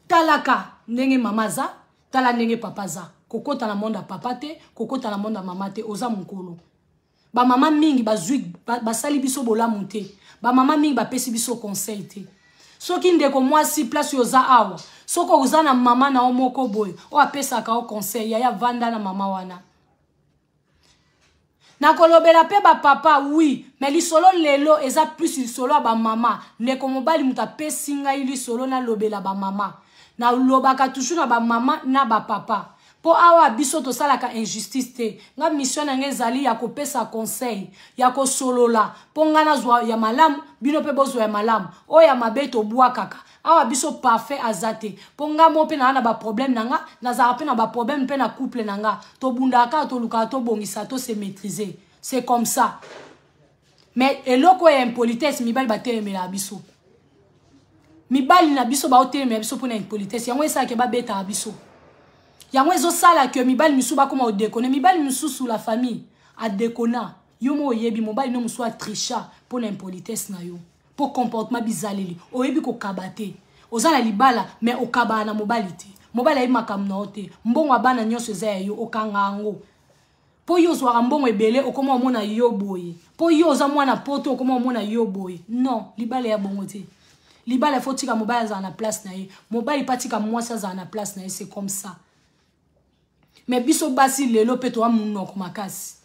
Talaka ndenge mama aza, tala ndenge papa aza. Kokota na monde ya papa te, kokota na monde ya mama te, oza mokolo. Ba mama mingi bazwi, basali biso bolamu te. Ba mama mingi bapesi biso conseil te. Soki ndeko mwasi place oza awa, soki oza na mama na yo moko boye, oyo apesaka yo conseil, yaya vanda na mama wana. Nakolobela pe ba papa oui, mais lisolo lelo eza plus lisolo ya ba mama. Ndeko mobali moto apesi ngai lisolo nalobela ba mama. Nalobaka toujours na ba mama na ba papa. Po awa biso tosalaka injustice te. Nga mission na nga ezali ya kopesa conseil, ya kosolola po nga nazwa ya malamu, bino pe bozwa ya malamu. Oyo ya mabe tobwakaka. Awa biso parfait aza te. Po nga mo pe na na ba problème na nga, nazalaka pe na ba problème pe na couple na nga. Tobundaka kaka, tolukaka tobongisa, to se maîtriser. C'est comme ça. Mais eloko ya impolitesse mibali batelemelaka biso. Mibali na biso baotelemela biso pona impolitesse. Yango esalaka babetaka biso. Yango ezosala que mibali misusu bakoma odekone. Mibali misusu la famille adekona. Yo mo oyebi mobali no mosusu atricha pona impolitesse na yo. Po comportement bizaleli oyebi kokaba te. Oza na libala mais okabaka na mobali te. Mobali ayebi makambo na yo te. Mbongo ya bana nyonso eza ya yo, okanga yango. Po yo ozwaka mbongo ebele okoma omona yo boye. Po yo oza mwana poto okoma omona yo boye. Non, libala ya bongo te. Libala faut tika mobali azala na place na ye. Mobali pa tika mwasi azala na place na ye, c'est comme ça. Mais biso basi lelo pe toa munoko makasi.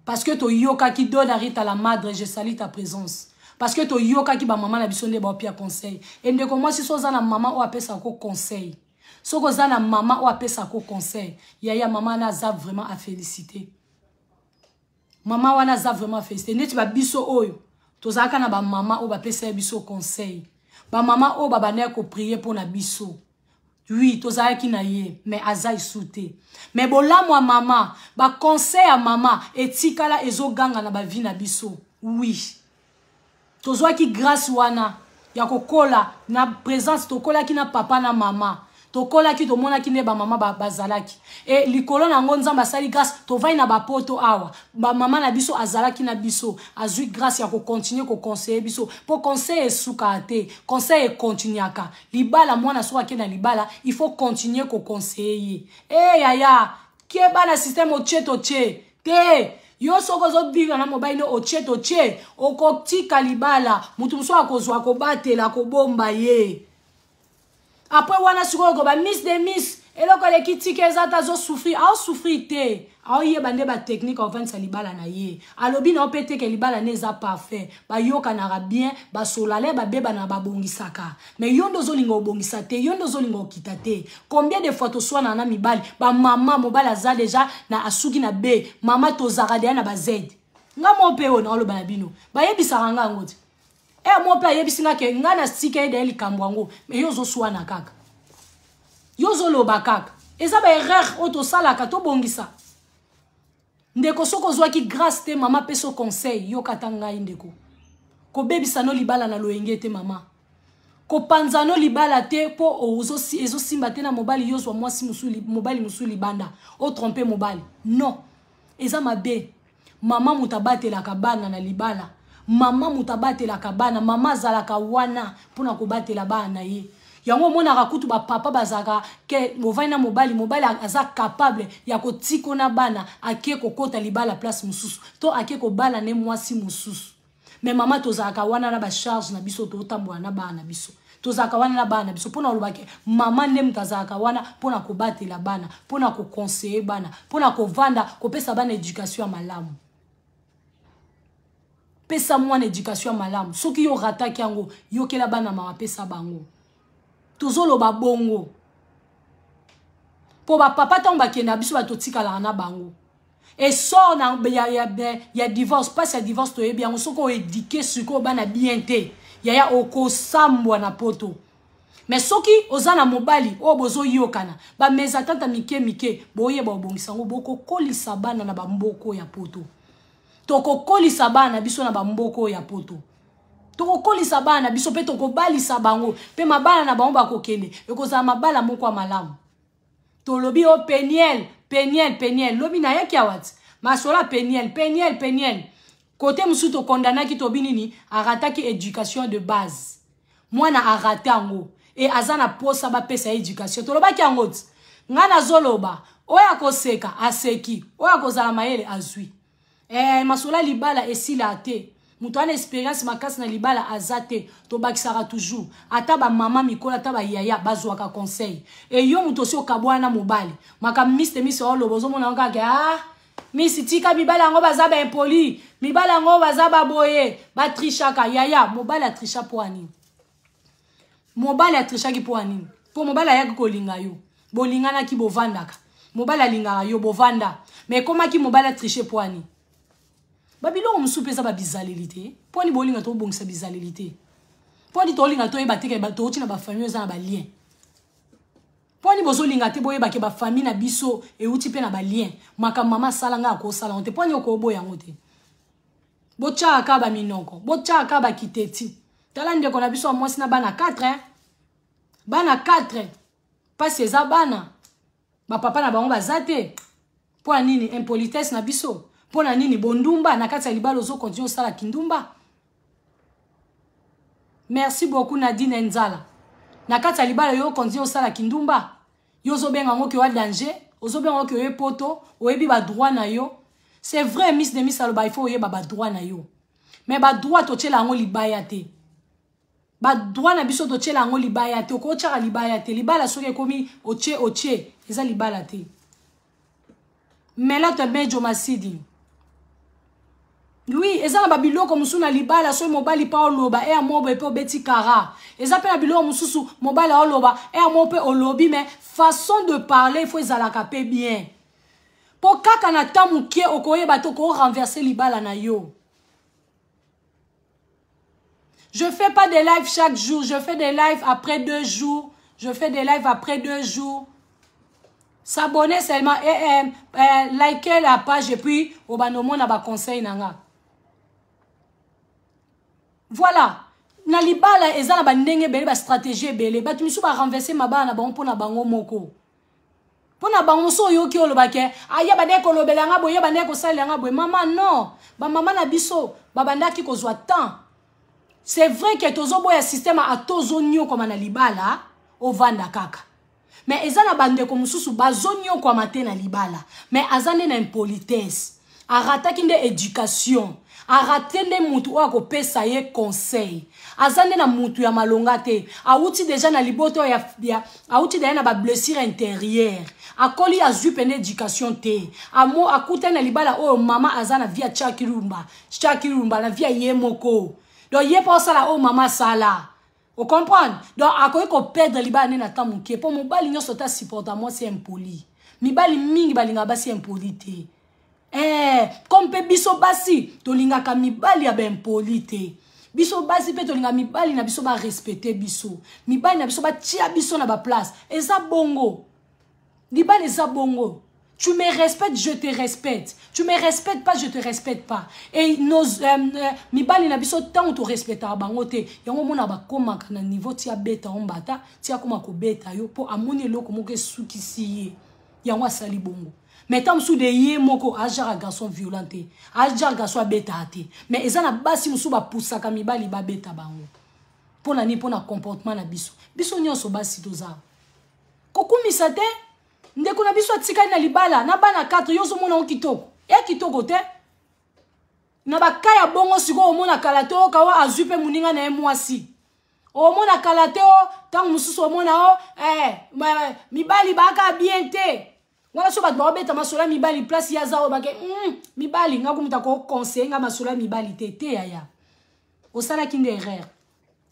Parce que toyokaki Dona Rita la madre, je salue ta présence. Parce que toyokaki ba mama na biso nde ba pia conseil. Et ndeko mwasi so oza na mama oyo apesa ko conseil. Soko oza na mama oyo apesa ko conseil, yaya mama na aza vraiment à féliciter. Mama wana aza vraiment à féliciter. Neti ba biso oyo tozalaka na ba mama oyo bapesa biso conseil. Ba mama oyo babandaki ko prier pona biso. Oui, tozalaki na ye, mais aza isu te. Mais bolamu ya mama, ba conseil ya mama etikala ezoganga na ba vie na biso. Oui. Tozwaki grâce wana ya kokola na présence, tokolaki na papa na mama. Tokolaki, tomonaki nde ba mama bazalaki. E likolo na yango Nzambe asali grâce, tovai na ba poto awa. Ba mama na biso azalaki na biso, azwi grâce ya ko continuer ko conseiller biso. Po conseil esuka te, conseil e continuaka. Libala mwana soki ake na libala, il faut continuer ko conseiller ye. Eh yaya, keba na système otie totie. Te, yo soki ozo vivre na mobali no otie totie, okotika libala, mutu mosusu akozwa kobatela kobomba ye. Après wana sikoyo okoba miss de miss, eloko eleki tika eza te, azo souffrir, azo souffrir te. Aoyeba nde ba technique aovandisa libala na ye. Alobi na yo pe te ke libala ne eza parfait. Bayokanaka bien, basolale, babebana, babongisaka. Mais yo nde ozolinga obongisa te, yo nde ozolinga okita te. Combien de fois toswanaka na mibali, ba mama mobali aza déjà na asuki na B, mama tozaka deja na ba Z. Nga mo pe oyo naoloba na bino, bayebisaka nga yango te. Eh mo pe ayebisi nga ke nga na sika ye deja likambo yango, mais yo ozoswana kaka. Yo ozoloba kaka. Eza ba erreur oyo tosalaka, tobongisa. Ndeko soki ozwaki grâce te mama peso conseil, yoka ata ngai ndeko. Kobebisa no libala na loyenge te mama. Kopanza no libala te po ezosimba te na mobali, yo ozwa mwasi mosusu, mobali mosusu libanda, o tromper mobali. Non. Eza mabe. Mama moto abatelaka bana na libala. Mama moto abatelaka bana, mama azalaka wana mpona kobatela bana na ye. Yango omonaka kutu ba papa bazalaka ke bovandi na mobali, mobali aza capable ya kotiko na bana, ake kokota libala place mosusu to ake kobala ne mwasi mosusu. Mais mama tozalaka wana na ba charge na biso, totambola na bana na biso. Tozalaka wana na bana na biso mpona koloba ke mama nde moto azalaka wana mpona kobatela bana, mpona koconseiller bana, mpona kovanda kopesa bana éducation ya malamu. Pesa mwana éducation ya malamu. Soki yo rataki yango, yokela bana mama, pesa bango. Tozoloba bongo po ba papa ntango bakenda biso bato totikalaka na bango. Essor na ya, ya, ya divorce, mpasi ya divorce toyebi yango. Soki oedike sikoyo bana bien te, yaya, okosambwa na poto. Mais soki oza na mobali oyo bozoyokana, bamesatanta mike mike, boyeba obongisa yango, bokokolisa bana na bamboko ya poto. Tokokolisa bana biso na bamboko ya poto, tokokolisa bana na biso mpe tokobalisa bango mpe mabala na bango bakokende, ekozala mabala moko ya malamu. Tolobi o Peniel, Peniel, Peniel. Lobi nayaki awa ti masolo ya Peniel, Peniel, Peniel. Kote mosusu tokondanaki, tobi nini, arataki éducation de base. Mwana arate yango e aza na posa bapesa ye éducation. Tolobaki yango ti ngai nazoloba, oyo akoseka aseki, oyo akozala mayele azwi. Masolo ya libala esila te. Moto wana expérience makasi na libala aza te. Tobakisaka toujours, ata bamama mikolo, ata bayaya bazwaka conseil. E yo moto osi okabwana na mobali, makambo miste miso oloba, ozomona kaka: "Ah, misi, tika mibali yango, baza baimpoli, mibali yango baza baboye, batrichaka." Yaya, mobali atricha mpo anini? Mobali atrichaki mpo anini? Mpo mobali ayaki kolinga yo, bolinganaki, bovandaka, mobali alingaka yo, bovanda, mais ekomaki mobali atriche mpo ani? Babiloko mosusu mpe eza babizaleli te. Mpo ani bolinga tobongisa bizaleli te? Mpo ani tolinga toyeba te touti na bafamille eza na balien? Mpo ani bozolinga te boyeba ke bafamille na biso euti mpe na balien? Makambo mama asala, ngai akosala yango te. Mpo ani okoboya yango te? Botyaka kaka baminoko, botyaka kaka bakiteti. Tala ndeko na biso ya mwasi na bana 4, bana 4, mpasi eza bana, bapapa na bango baza te. Mpo na nini impolitesse na biso? Mpo na nini bondumba na kati ya libala? Ozokontinue osala kindumba. Merci beaucoup, Nadine Nzala. Na kati ya libala, yo okontinue osala kindumba, yo ozobenga yango ke oya danger, ozobenga yango ke oye poto, oyebi badroit na yo. C'est vrai, miss de miss aloba, il faut oyeba badroit na yo, mais badroit totiela yango libaya te. Badroit na biso totiela yango libaya te. Okotiaka libaya te. Libala soki ekomi otie otie, eza libala te. Melato Mejo Masidi, oui, eza na babiloko mosusu na libala, soki mobali mpa oloba eya mobo mpe obeti kara. Eza mpe na biloko mosusu, mobali aoloba eya mo mpe olobi, mais façon de parler faut ezalaka mpe bien, mpo kaka na temps moke okoyeba te, okorenverse libala na yo. Je fais pas des lives chaque jour, je fais des lives après 2 jours. Je fais des lives après 2 jours. S'abonner seulement et liker la page et puis obanomona ba conseil nanga. Voilà. Na libala eza na bandenge ebele, bastratégie ebele. Bato misusu barenverse mabala na bango mpona bango moko, mpo na bango mosu. Oyoki olobake aya bandeki kolobela nga boye, bandeki kosalela nga boye. Mama, non, bamama na biso babandaki kozwa temps. C'est vrai ke tozoboya système ata ozonyokwama na libala, ovanda kaka, mais eza na bandeko mosusu bazonyokwama te na libala, mais aza nde na impolitesse, arataki nde éducation, arate nde mutu oyo akopesa ye conseil, aza nde na mutu ya malonga te. Awuti deja na libota oyo awuti deja na bablessure intérieure, akoli, azwi pene éducation te. Amo akutani na libala oyo mama aza na vie ya chakirumba chakirumba, na vie ya ye moko. Donc ye mpo osala oyo mama asala, ocomprendre? Donc akoki koperdre libala nde na temps moke, mpo mobali nyonso te asupporta mwasi impoli. Mibali mingi balingaka basi impoli te. Comme mpe biso basi tolingaka mibali ya baimpoli te. Biso basi mpe tolingaka mibali na biso barespecte biso, mibali na biso batia biso na baplace. Eza bongo, libala eza bongo. Tu me respectes, je te respecte. Tu me respectes pas, je te respecte pas. Et nos mibali na biso, ntango torespectaka bango te, yango omona bakomaka na niveau ti abeta yo mbata, ti akoma kobeta yo, mpo amoni eloko moko esukisi ye, yango asali bongo. Mais ntango mosusu de ye moko ajara garçon violent te, ajara garçon abetaka te, mais eza na basi mosusu bapusaka mibali babeta bango. Mpo na nini? Mpo na comportement na biso. Biso nyonso basi toza kokumisa te. Ndeko na biso atikali na libala na bana 4, yo ozomona ngo kitoko ya kitoko te. Na baka ya bongo sikoyo, omona kala te oyoka o azwi mpe moninga na ye mwasi. Omona kala te o ntango mosusu omona o mibali baaka bien te. Wana so bato baobeta masolo ya mibali, place ye aza oyo bake mibali nga kumuta koconseille nga masolo ya mibali te te. Yaya, osalaki nde erreur,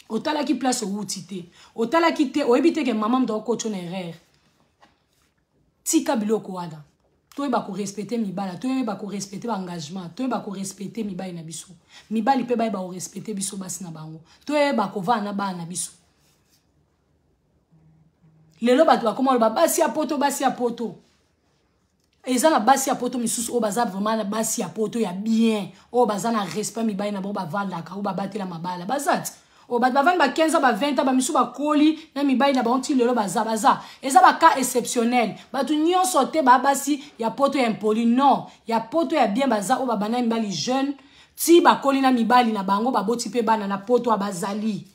otalaki place owuti te, otalaki te, oyebi te ke mama moto akokotyo na erreur. Tika biloko wana. Toyeba korespecte mibala, toyeba korespecte baengagement, toyeba korespecte mibali na biso. Mibali mpe bayeba korespecte biso basi na bango. Toyeba kovanda na bana na biso. Lelo bato bakoma loba basi ya poto, basi ya poto. Eza na basi ya poto misusu oyo baza vraiment na basi ya poto ya bien, oyo baza na respect mibali na bango, bavandaka, oyo babatela mabala. Baza ti oyo bato bavandi ba 15 ans, ba 20 ans, bamisu bakoli na mibali na bango ti lelo baza, baza. Eza ba cas exceptionnel. Bato nyonso te ba basi ya poto ya impoli, non. Ya poto ya bien baza oyo babanda mibali jeune ti bakoli na mibali na bango, baboti pe bana na poto ya bazali.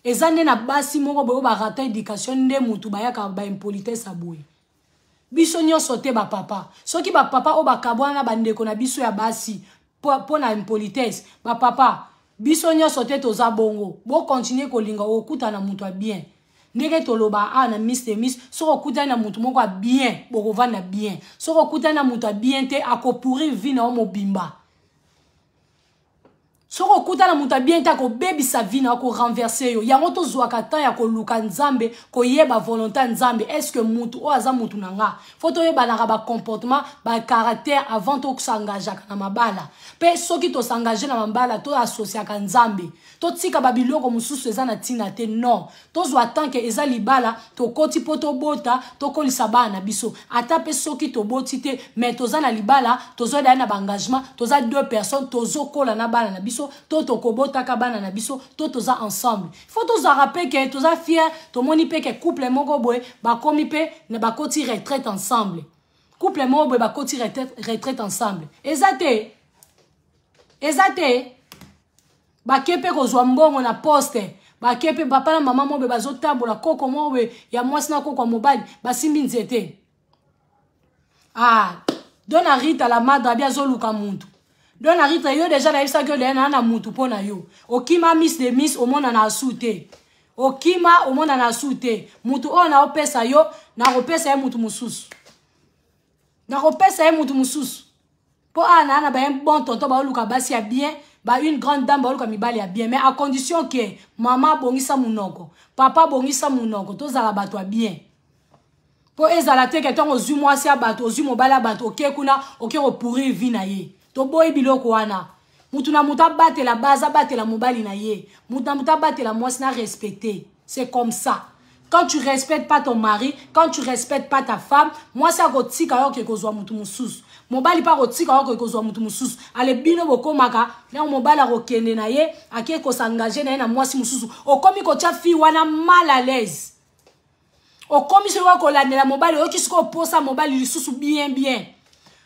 Eza nde na basi moko boye oyo barata éducation nde mutu bayaka ba impolitesse ya boye. Biso nyonso te ba papa. Soki ba papa oyo bakabwana na bandeko na biso ya basi po na impolitesse, ba papa biso nyonso te toza bongo. Bo continuer kolinga okutana na mutu ya bien. Ndenge toloba awa na Miss de Miss, soki okutani na mutu moko ya bien, bokovanda bien. Soki okutani na mutu ya bien te, akopourrir vie na yo mobimba. Soki okutana na mutu ya bien te, akobebisa vie na yo, akorenverser yo. Yango tozwaka temps ya koluka Nzambe, koyeba volonté ya Nzambe. Est-ce que mutu oyo aza mutu na nga? Faut toyebanaka ba comportement, ba caractère avant to s'engageaka na mabala. Pe soki to s'engager na mabala, to associaka Nzambe. Totika ba biloko mosusu eza na ntina te, non. Tozwa tant que eza libala, tokoti po tobota, tokolisa bana na biso. Ata pe soki toboti te, mais toza na libala, toza d'ailleurs na ba engagement, toza deux personnes, tozokola na bana na biso, to tokobotaka bana na biso, to toza ensemble. Faut tozala pe ke toza fier, tomoni pe ke couple moko boye bakomi pe na bakoti retraite ensemble. Couple moko boye bakoti retraite ensemble. Eza te. Eza te. Bake pe kozwa mbongo na poste. Bake pe papa na mama mobe bazotambola, koko mobe ya mwasi na koko ya mobali basimbi nzete. Ah, Dona Rita la madre abi azoluka muntu. Dona Rita yo déjà nayebisaki yo deja na muntu mpo na yo. Okima Miss de Miss omona na asu te. Okima omona na asu te. Mutu oyo na opesa yo, na kopesa ye mutu mosusu. Na kopesa ye mutu mosusu. Po a na na ba un bon tonton ba oluka basi ya bien, ba une grande dame ba oluka mibali ya bien, mais à condition que maman bongisa munoko, papa bongisa munoko, tozala bato ya bien. Po ezala te ke ntango ozwi mwasi ya bato, ozwi mobali ya bato, oke kuna, oke kopourrir vie na ye. Toboyi biloko wana. Mutu na mutu abatela base, abatela mobali na ye. Mutu na mutu abatela mwasi na respecter. C'est comme ça. Quand tu respectes pas ton mari, quand tu respectes pas ta femme, mwasi akotika yo ke kozwa mutu mosusu. Mobali pa akotika yo ke kozwa mutu mosusu. Ale bino bokomaka, na mobali akokende na ye, ake ko s'engager na ye na mwasi mosusu. Okomi kotia fille wana mal à l'aise. Okomi soki kolandela mobali, oyoki soki oposa mobali lisusu bien bien.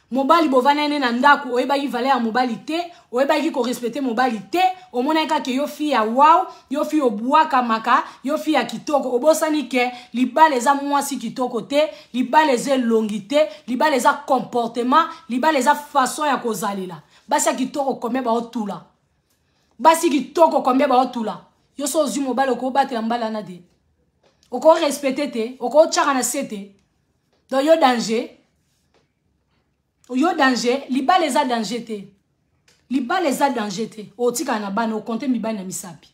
Mobali bovanda ne na ndako, oyebaki valeur ya mobali te, oyebaki ko respecter mobali te, omonaki kaka yo fille ya wow, yo fille obwaka maka, yo fille ya kitoko, obosani ke libala eza mwasi kitoko te, libala eza elongi te, libala eza comportement, libala eza façon ya kozalela. Basi ya kitoko combien ba otula? Basi kitoko combien ba otula? Yo so ozwi mobali okobatela mobali wana te. Oko respecter te, oko tchaka na se te. Donc yo danger. Yo danger, libala eza danger te. Libala eza danger te. Otika na bana, okonte mibali na misapi.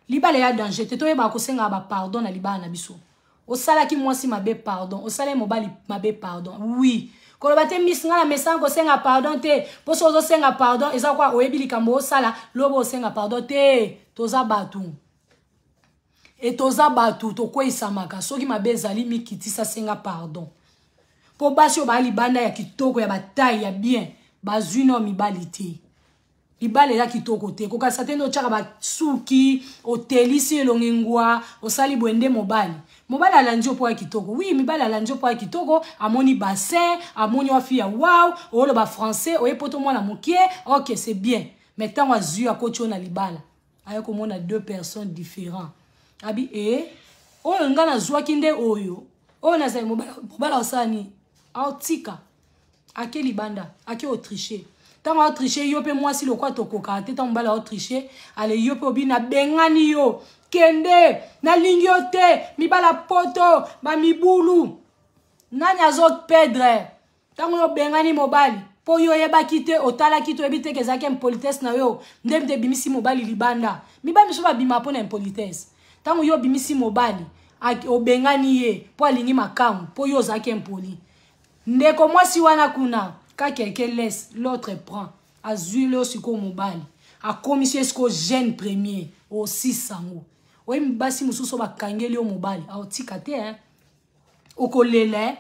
Libala ya danger te. Toyeba kosenga ba pardon na libala na biso. Osalaki mwasi mabe pardon, osalaki mobali mabe pardon. Oui. Koloba te miss nga na mesana kosenga pardon te. Poso ozosenga pardon eza kwa oyebi likambo osala, lobo osenga pardon te. Toza batu. E toza batu tokweyisamaka soki mabe ezali mikitisa senga pardon. Po basi oyo ba libanda ya kitoko ya bataille ya bien bazwi no mibali te. Libala eza kitoko te. Kokasa te nde otiaka basuki, otelisi elongi ngwa, osali boye nde mobali. Mobali alandi yo po ya kitoko. Oui, mibali alandi yo po ya kitoko, amoni bassin, amoni wa fille ya wow, oloba français, oye poto mwana mokie, ok, c'est bien. Mais tango azwi akoti yo na libala, aye komona deux personnes différentes. Abi eh, oyo nga nazwaki nde oyo. Oyo nazali mobali, mobali osala nini? Aotika. Ake libanda, ake otricher. Tango aotricher yo pe mwasi lokwa tokoka te, tango mobali aotricher, ale yo pe obi na bengani yo. Kende, nalingi yo te, mibala poto, ba mibulu. Nani azo pedre? Tango yo bengani mobali, po yo oyebaki te, otalaki te, oyebi te ke ezalaki impolitesse na yo, nde mte ebimisi mobali libanda. Mibali misusu babima po na impolitesse. Tango yo obimisi mobali, obengani ye po alingi makangu, po yo ozalaki impoli. Ndeko mwasi wana kuna, quand quelqu'un laisse, l'autre prend. Azwi lo sikoyo mobali. Akomisi ye sikoyo jeune premier. Osisa yango. Oyebi basi mosusu bakangeli yo mobali. Aotika te, hein. Okolela, hein.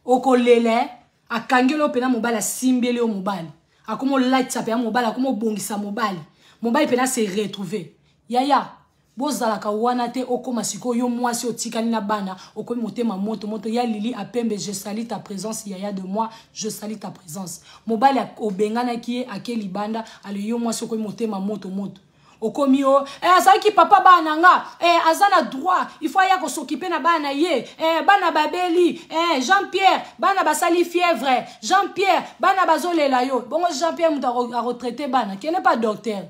Okolela, hein. Akangeli yo mpena mobali, asimbeli yo mobali. Akomi olatisa mpena mobali, akomi obongisa mobali. Mobali mpena se retrouver. Yaya, bozalaka wana te, okoma sikoyo yo mwasi otikali na bana, okomi motema moto moto. Ya Lili Apembe, je salue ta présence, yaya de moi, je salue ta présence. Mobali obenganaki ye ake libanda, ale yo mwasi okomi motema moto moto. Okomi yo, azalaki papa bana nga, aza na droit, il faut aya kosokipe na bana ye, bana babeli, Jean-Pierre, bana basali fièvre, Jean-Pierre, bana bazolela yo. Bongo Jean-Pierre mutu a retraité bana, qui n'est pas docteur.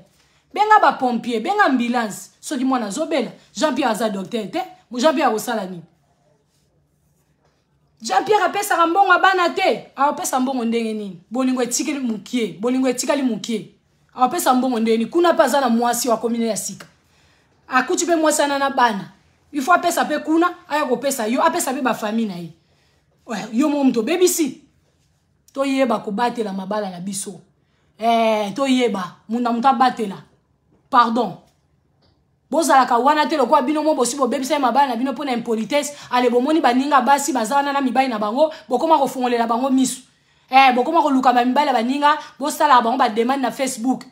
Benga ba pompier, benga ambulance, soki mwana zobela, Jean-Pierre aza docteur te, Jean-Pierre akosala nini? Jean-Pierre apesaka mbongo bana te, apesa mbongo ndenge nini? Bolingo etikali mukie, bolingo etikali mukie. Apesa mbongo ndenge nini? Kuna pe aza na mwasi wa komine ya sika. Akuti pe mwasi ana na bana. Il faut apesa pe kuna, aya kopesa yo, apesa pe ba famille na ye. Ouais, yo mo mto bebisi. Toyeba kobatela mabala na biso. Toyeba, munda muta batela. Pardon. Bozalaka wana te lokwa bino mo bosi bobebisa mabala na bino pona impolitesse, ale bomoni baninga basi bazana na mibali na bango, bokoma kofongolela bango misu. Bokoma koluka ba mibali baninga, bosala bango ba demande na Facebook.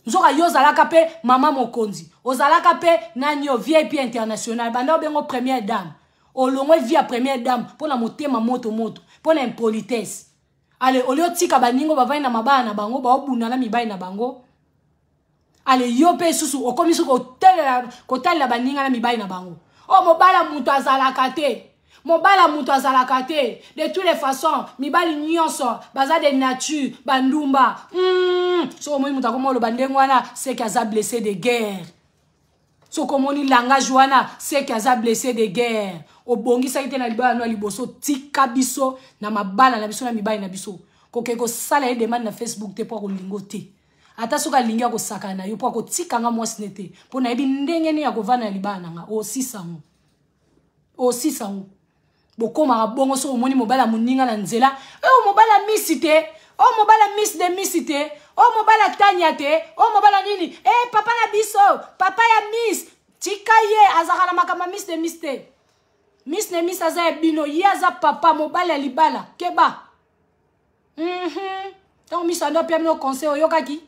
Nzoka yo ozalaka pe mama mokonzi, ozalaka pe nani yo VIP international, banda obengo première dame. Olongwe via première dame pona motema moto moto, pona impolitesse. Ale olio tika baningo bavai na mabala na bango, ba obunda na mibali na bango. Ale yo pe susu okomi susu kotalela baninga na mibali na bango. Oh mobala mutu azalaka te. Mobala mutu azalaka te. De toutes les façons, mibali nyonso baza de nature, bandumba. So moi mutu akoma oloba ndenge wana, c'est que aza blessé de guerre. Soko moni langage wana, c'est que aza blessé de guerre. Obongisaki te na libala no liboso, tika biso na mabala na biso na mibali na biso. Koke kosala ye demande na Facebook te po kolingo te. Ata soki alingi akosaka na yo po akotika nga mwasi ne te. Po nayebi ndenge nini ya kovanda na libala na nga. Osisa ngo. Osisa ngo. Bokomaka bongo soki omoni mobali ya moninga na nzela. Oh, mobali ya misi te. Oh, mobali ya misi de misi te. Oh, mobali ya tanya te. Oh, mobali ya nini? Papa na biso, papa ya miss. Tika ye azaka na makambo ya miss de miss te. Miss de miss aza ya bino, ye aza papa mobali ya libala. Keba. Tango miss ando pia bino conseil oyokaki.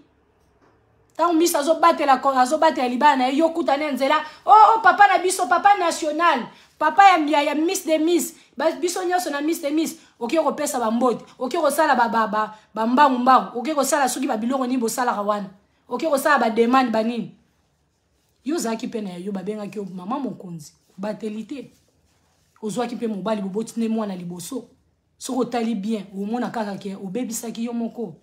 Tango miss azobatela azobatela libala na ye, yo kuta na nzela. Oh, oh, papa na biso, papa national. Papa ya mbia ya miss de miss. Ba biso nyonso na miss de miss. Oki kopesa ba mbote, oki kosala ba ba ba ba mbangu mbangu, oki kosala soki ba biloko nini bosalaka wana. Oki kosala ba demande ba nini. Yo ozalaki pe na yo babengaki yo mama mokonzi, obateli te. Ozwaki pe mobali boboti ne mwana liboso. Soki otali bien, omona kaka ke obebisaki yo moko.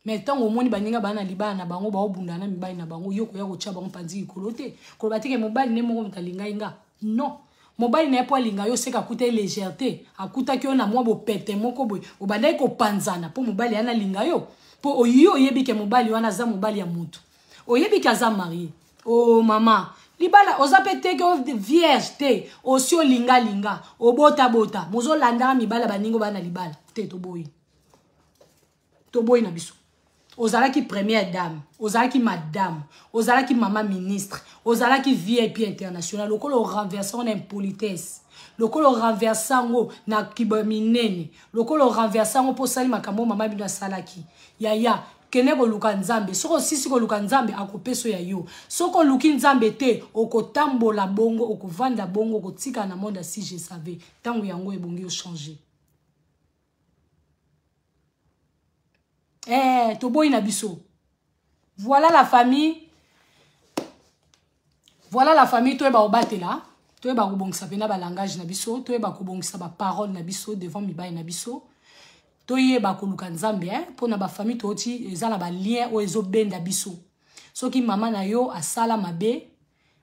Mais tango omoni baninga bana libala na bango, baobunda na mibali na bango, yo koya kotia bango panzi likolo te. Koloba te ke mobali ne moko moto alingai nga. Non. Mobali na ye po alinga yo seka akuta ye légèreté, akutaki yo na mwa bopete moko boye, obandaki kopanzana po mobali wana alinga yo. Po oyo oyebi ke mobali wana aza mobali ya motu. Oyebi ke aza marié. Oh mama, libala oza pe te ke vierge te, osi olinga linga, obota bota, mozolandaka mibala baningo bana libala. Te toboyi. Toboyi na biso. Ozalaki première dame, ozalaki madame, ozalaki mama ministre, ozalaki VIP international, lokolo renversant na impolitesse, lokolo renversant ngo na kiba minene, lokolo renversant ngo po sali makambo mama bino asalaki. Yaya, kende koluka Nzambe. Soko osisi koluka Nzambe, akopeso ya yo. Soko oluki Nzambe te, okotambola bongo, okovanda bongo, okotika na monde si je savais. Tango yango ebongi o changer. Toboyi na biso. Voilà la famille. Voilà la famille, toyeba kobatela, toyeba kobongisa pena ba langage na biso, toyeba kobongisa ba parole na biso devant mibali na biso. Toyeba koluka Nzambe, hein, pona ba famille toti eza na ba lien oyo ezobenda biso. Soki mama na yo asala mabe,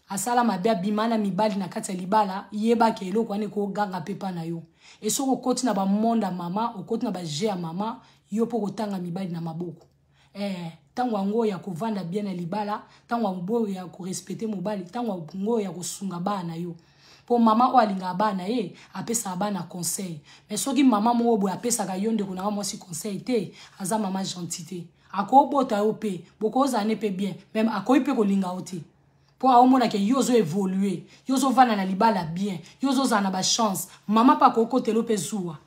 asala mabe abima na mibali na kati ya libala, yeba ke eloko wana ekoganga pe pa na yo. E soki okoti na ba monde ya mama, okoti na ba jeu ya mama, yo po kotanga mibali na maboko. Tango yango ya kovanda bien na libala, tango yango ya korespecter mobali, tango yango ya kosunga bana na yo. Mpo mama oyo alingaka bana ye apesaka bana conseil. Mais soki mama moko boye apesaka yo ndeko na nga mwasi conseil te, aza mama gentil te. Akobota yo mpe bokozala ne mpe bien, mais akoki mpe kolinga yo te. Mpo aomona ke yo ozo évoluer, yo ozovanda na libala bien, yo ozozala na bachance. Mama mpe akokotela yo mpe zuwa.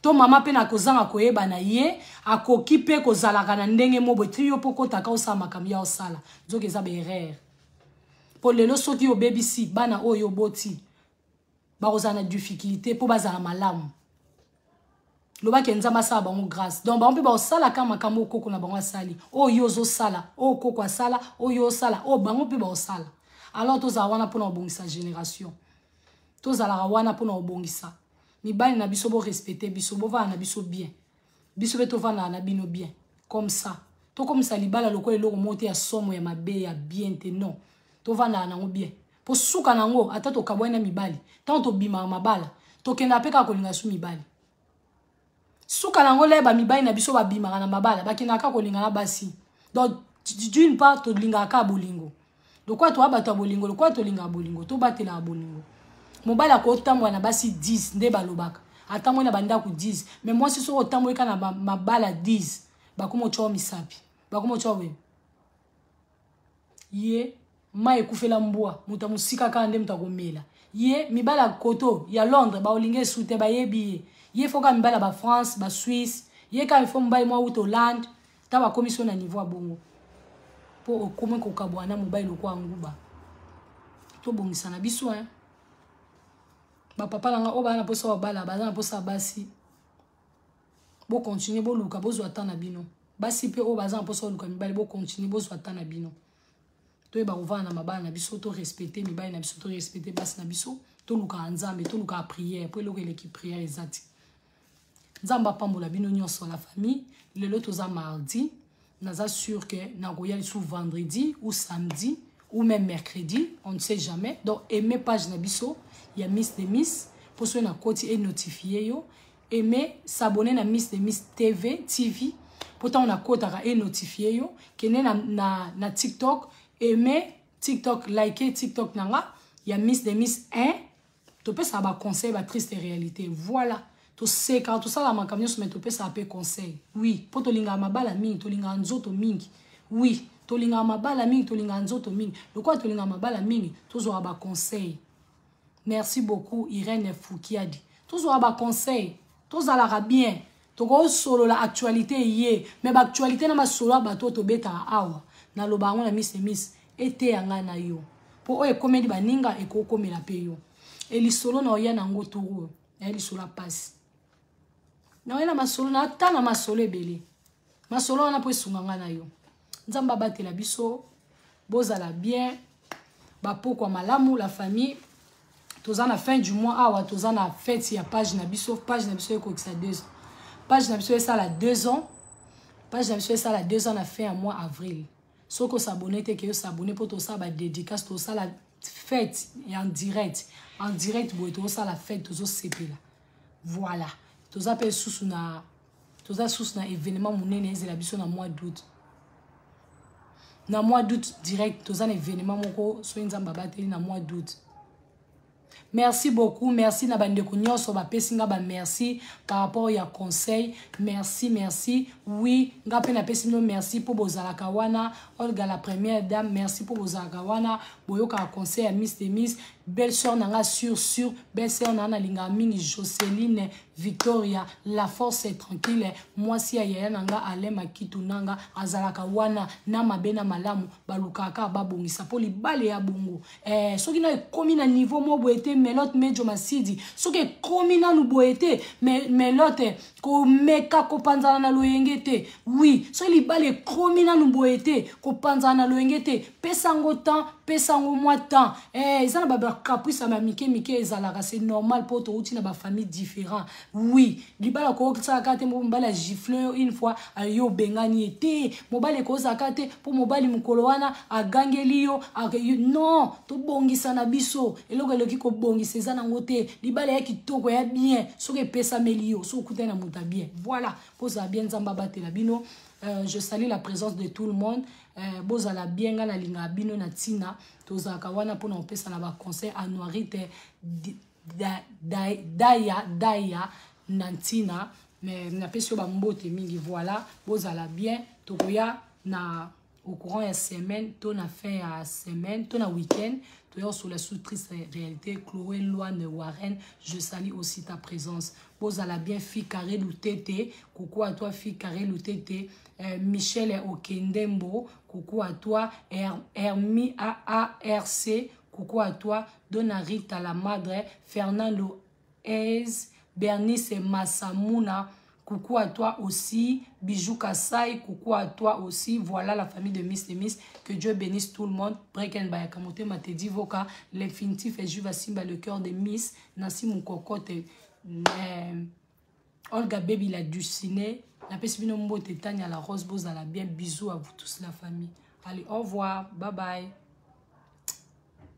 To mama mpe na kozanga koyeba na ye, akoki mpe kozalaka na ndenge mo boye ti yo mpo okotaka osala makambo ya osala. Nzoka eza baerreur. Mpo lelo soki obebisi bana oyo oboti, bakozala na difficulté mpo bazala malamu. Lobaki Nzambe asala bango grâce. Donc bango mpe baosalaka makambo oyo koko na bango asali, oyo yo ozosala, oyo koko asala, oyo osala, oyo bango mpe baosala. Alors tozala wana mpona kobongisa génération. Tozalaka wana mpona kobongisa. Mibali na biso borespecte biso, bovanda na biso bien. Biso mpe tovandaka na bino bien. Comme ça. Tokomisa libala lokola eloko moko te ya somo ya mabe ya bien te, non. Tovandaka nango bien. Po suka nango ata tokabwani na mibali, ntango tobimaka mabala, tokendaka mpe kaka kolinga su mibali. Suka nango le ba mibali na biso babimaka na mabala, bakendaka kaka kolinga na basi. Donc d'une part tolingaka kaka bolingo. Lokola toa bato ya bolingo, lokola tolingaka bolingo, tobatelaka bolingo. Mobali akotambola na basi 10 nde balobaka. Atamboli na bandako 10, mais mwasi soki otamboli kaka na mabala 10, bakoma otya misapi, bakoma otya boye. Ye mai ekufela mbwa, moto ya mosika kaka nde moto akomela. Ye mibali ya koto ya Londres baolinga esu te, bayebi ye. Ye fo kaka mibali ya ba France, ba Suisse, ye kaka fo mobali mwa wuta Hollande, ta bakomi so na niveau ya bongo. Po okomi kokabwana na mobali lokola nguba. Tobongisa na biso, hein. Ba papa na nga oyo baza na posa babala, baza na posa basi. Bo continuer boluka, bozwa temps na bino. Basi pe oyo baza na posa boluka mibali, bo continuer bozwa temps na bino. Toyeba kovanda na mabala na biso, to respecter mibali na biso, to respecter basi na biso, toluka Nzambe, toluka prière, po eloko eleki prière eza te. Nzambe apambola bino nyonso la famille. Lelo toza mardi, naza sûr que nakoya lisusu vendredi ou samedi ou même mercredi, on ne sait jamais. Donc aimez page na biso ya Miss de Miss, po soki na koti e notifier yo. Aimez, s'abonner na Miss de Miss TV, TV, po ntango na kotaka e notifier yo. Kende na TikTok, aimez TikTok, likez TikTok nanga ya Miss de Miss 1. Topesaka ba conseil, ba triste réalité. Voilà. Toseka, tosala makambo nyonso, mais topesaka pe conseil. Oui, po tolingaka mabala mingi, tolingaka nzoto mingi. Oui, tolingaka mabala mingi, tolingaka nzoto mingi. Lokola tolingaka mabala mingi, tozwaka ba conseil. Merci beaucoup Irène Foukiadi. Tozwaka ba conseil, tozalaka bien. Tokosolola actualité ye, mais ba actualité na masolo ya bato tobetaka awa. Naloba yango na Miss et Miss, eteya ngai na yo. Po oyo ekomeli baninga, ekokomela pe yo. E lisolo na oya nango turu, ya lisolo ya pasi. Na oya na masolo, na ata na masolo ebele. Masolo wana po esunga ngai na yo. Nzambe abatela biso, bozala bien, bapokwa malamu la famille. Toza na fin du mois awa, toza na fête ya page na biso, page na biso ekokisa 2 ans. Page na biso esala 2 ans. Page na biso esala 2 ans na fin ya mois avril. Soki osabonne te, ke yo s'abonner po tosala ba dédicace, tosala fête en direct. En direct boye tosala fête, tozosepela. Voilà. Toza pe susu na, toza susu na événement monene ezela biso na mois d'août. Na mois d'août direct toza na événement moko soki Nzambe abateli na mois d'août. Merci beaucoup, merci na bandeko nyonso bapesi nga ba merci par rapport ya conseil. Merci, merci. Oui, nga pe napesi bino merci po bozalaka wana. Olga la première dame, merci po bozalaka wana. Boyoka conseil ya Miss de Miss, belle sœur na nga sur sur, belle sœur na nga linga mingi Joseline Victoria, la force est tranquille. Mwasi ya yaya na nga Alain Makitu nanga azalaka wana na mabe na malamu balukaka babongisa po libale ya bongo. Soki na ekomi na niveau mo boye te, Melote Mejo Masidi, soki ekomi nanu boye te, Melote komeka kopanzana na loyenge te. Oui, soki libale ekomi nanu boye te, kopanzana na loyenge te, pesa ngo temps, pesa ngo mwa temps. Eza na ba caprice ya mike mike ezalaka, c'est normal po touti na ba famille différent. Oui, libala kosalaka te, mobali a gifle yo une fois, ayo bengani ye te. Mobali ekozalaka te po mobali mokolo wana agangeli yo, non, tobongisa na biso. Eloko eloki kobongisa eza nango te. Libala ya kitoko ya bien, soki epesameli yo, soki okutani na moto ya bien. Voilà, poza bien, Nzambe abatela bino. Je salue la présence de tout le monde. Bozala bien, nga nalingaka bino na ntina. Tozalaka wana mpona kopesa na baconseil anuarite daya daya na ntina. Mais napesi yo bambote mingi. Voilà, bozala bien. Tokoya na au courant ya semaine to na fin ya semaine to na week-end, toya kosola sous triste réalité. Chloé Loane Warren, je salue aussi ta présence. Bozala bien. Fi Carré Lutete, coucou à toi. Fi Carré Lutete, Michel Okendembo, coucou à toi. Hermi AARC, coucou à toi. Dona Rita la Madre, Fernando Ez, Bernice Massamuna, coucou à toi aussi. Bijou Kasai, coucou à toi aussi. Voilà la famille de Miss et Miss. Que Dieu bénisse tout le monde. Breken Bayakamote Matedi Voka, l'infinitif et Juva Simba, le cœur de Miss. Nancy Mukokote, Olga Baby la Duciné. Napesi bino mbote, Tania la Rose, bozala bien. Bisous à vous tous la famille. Allez, au revoir. Bye bye.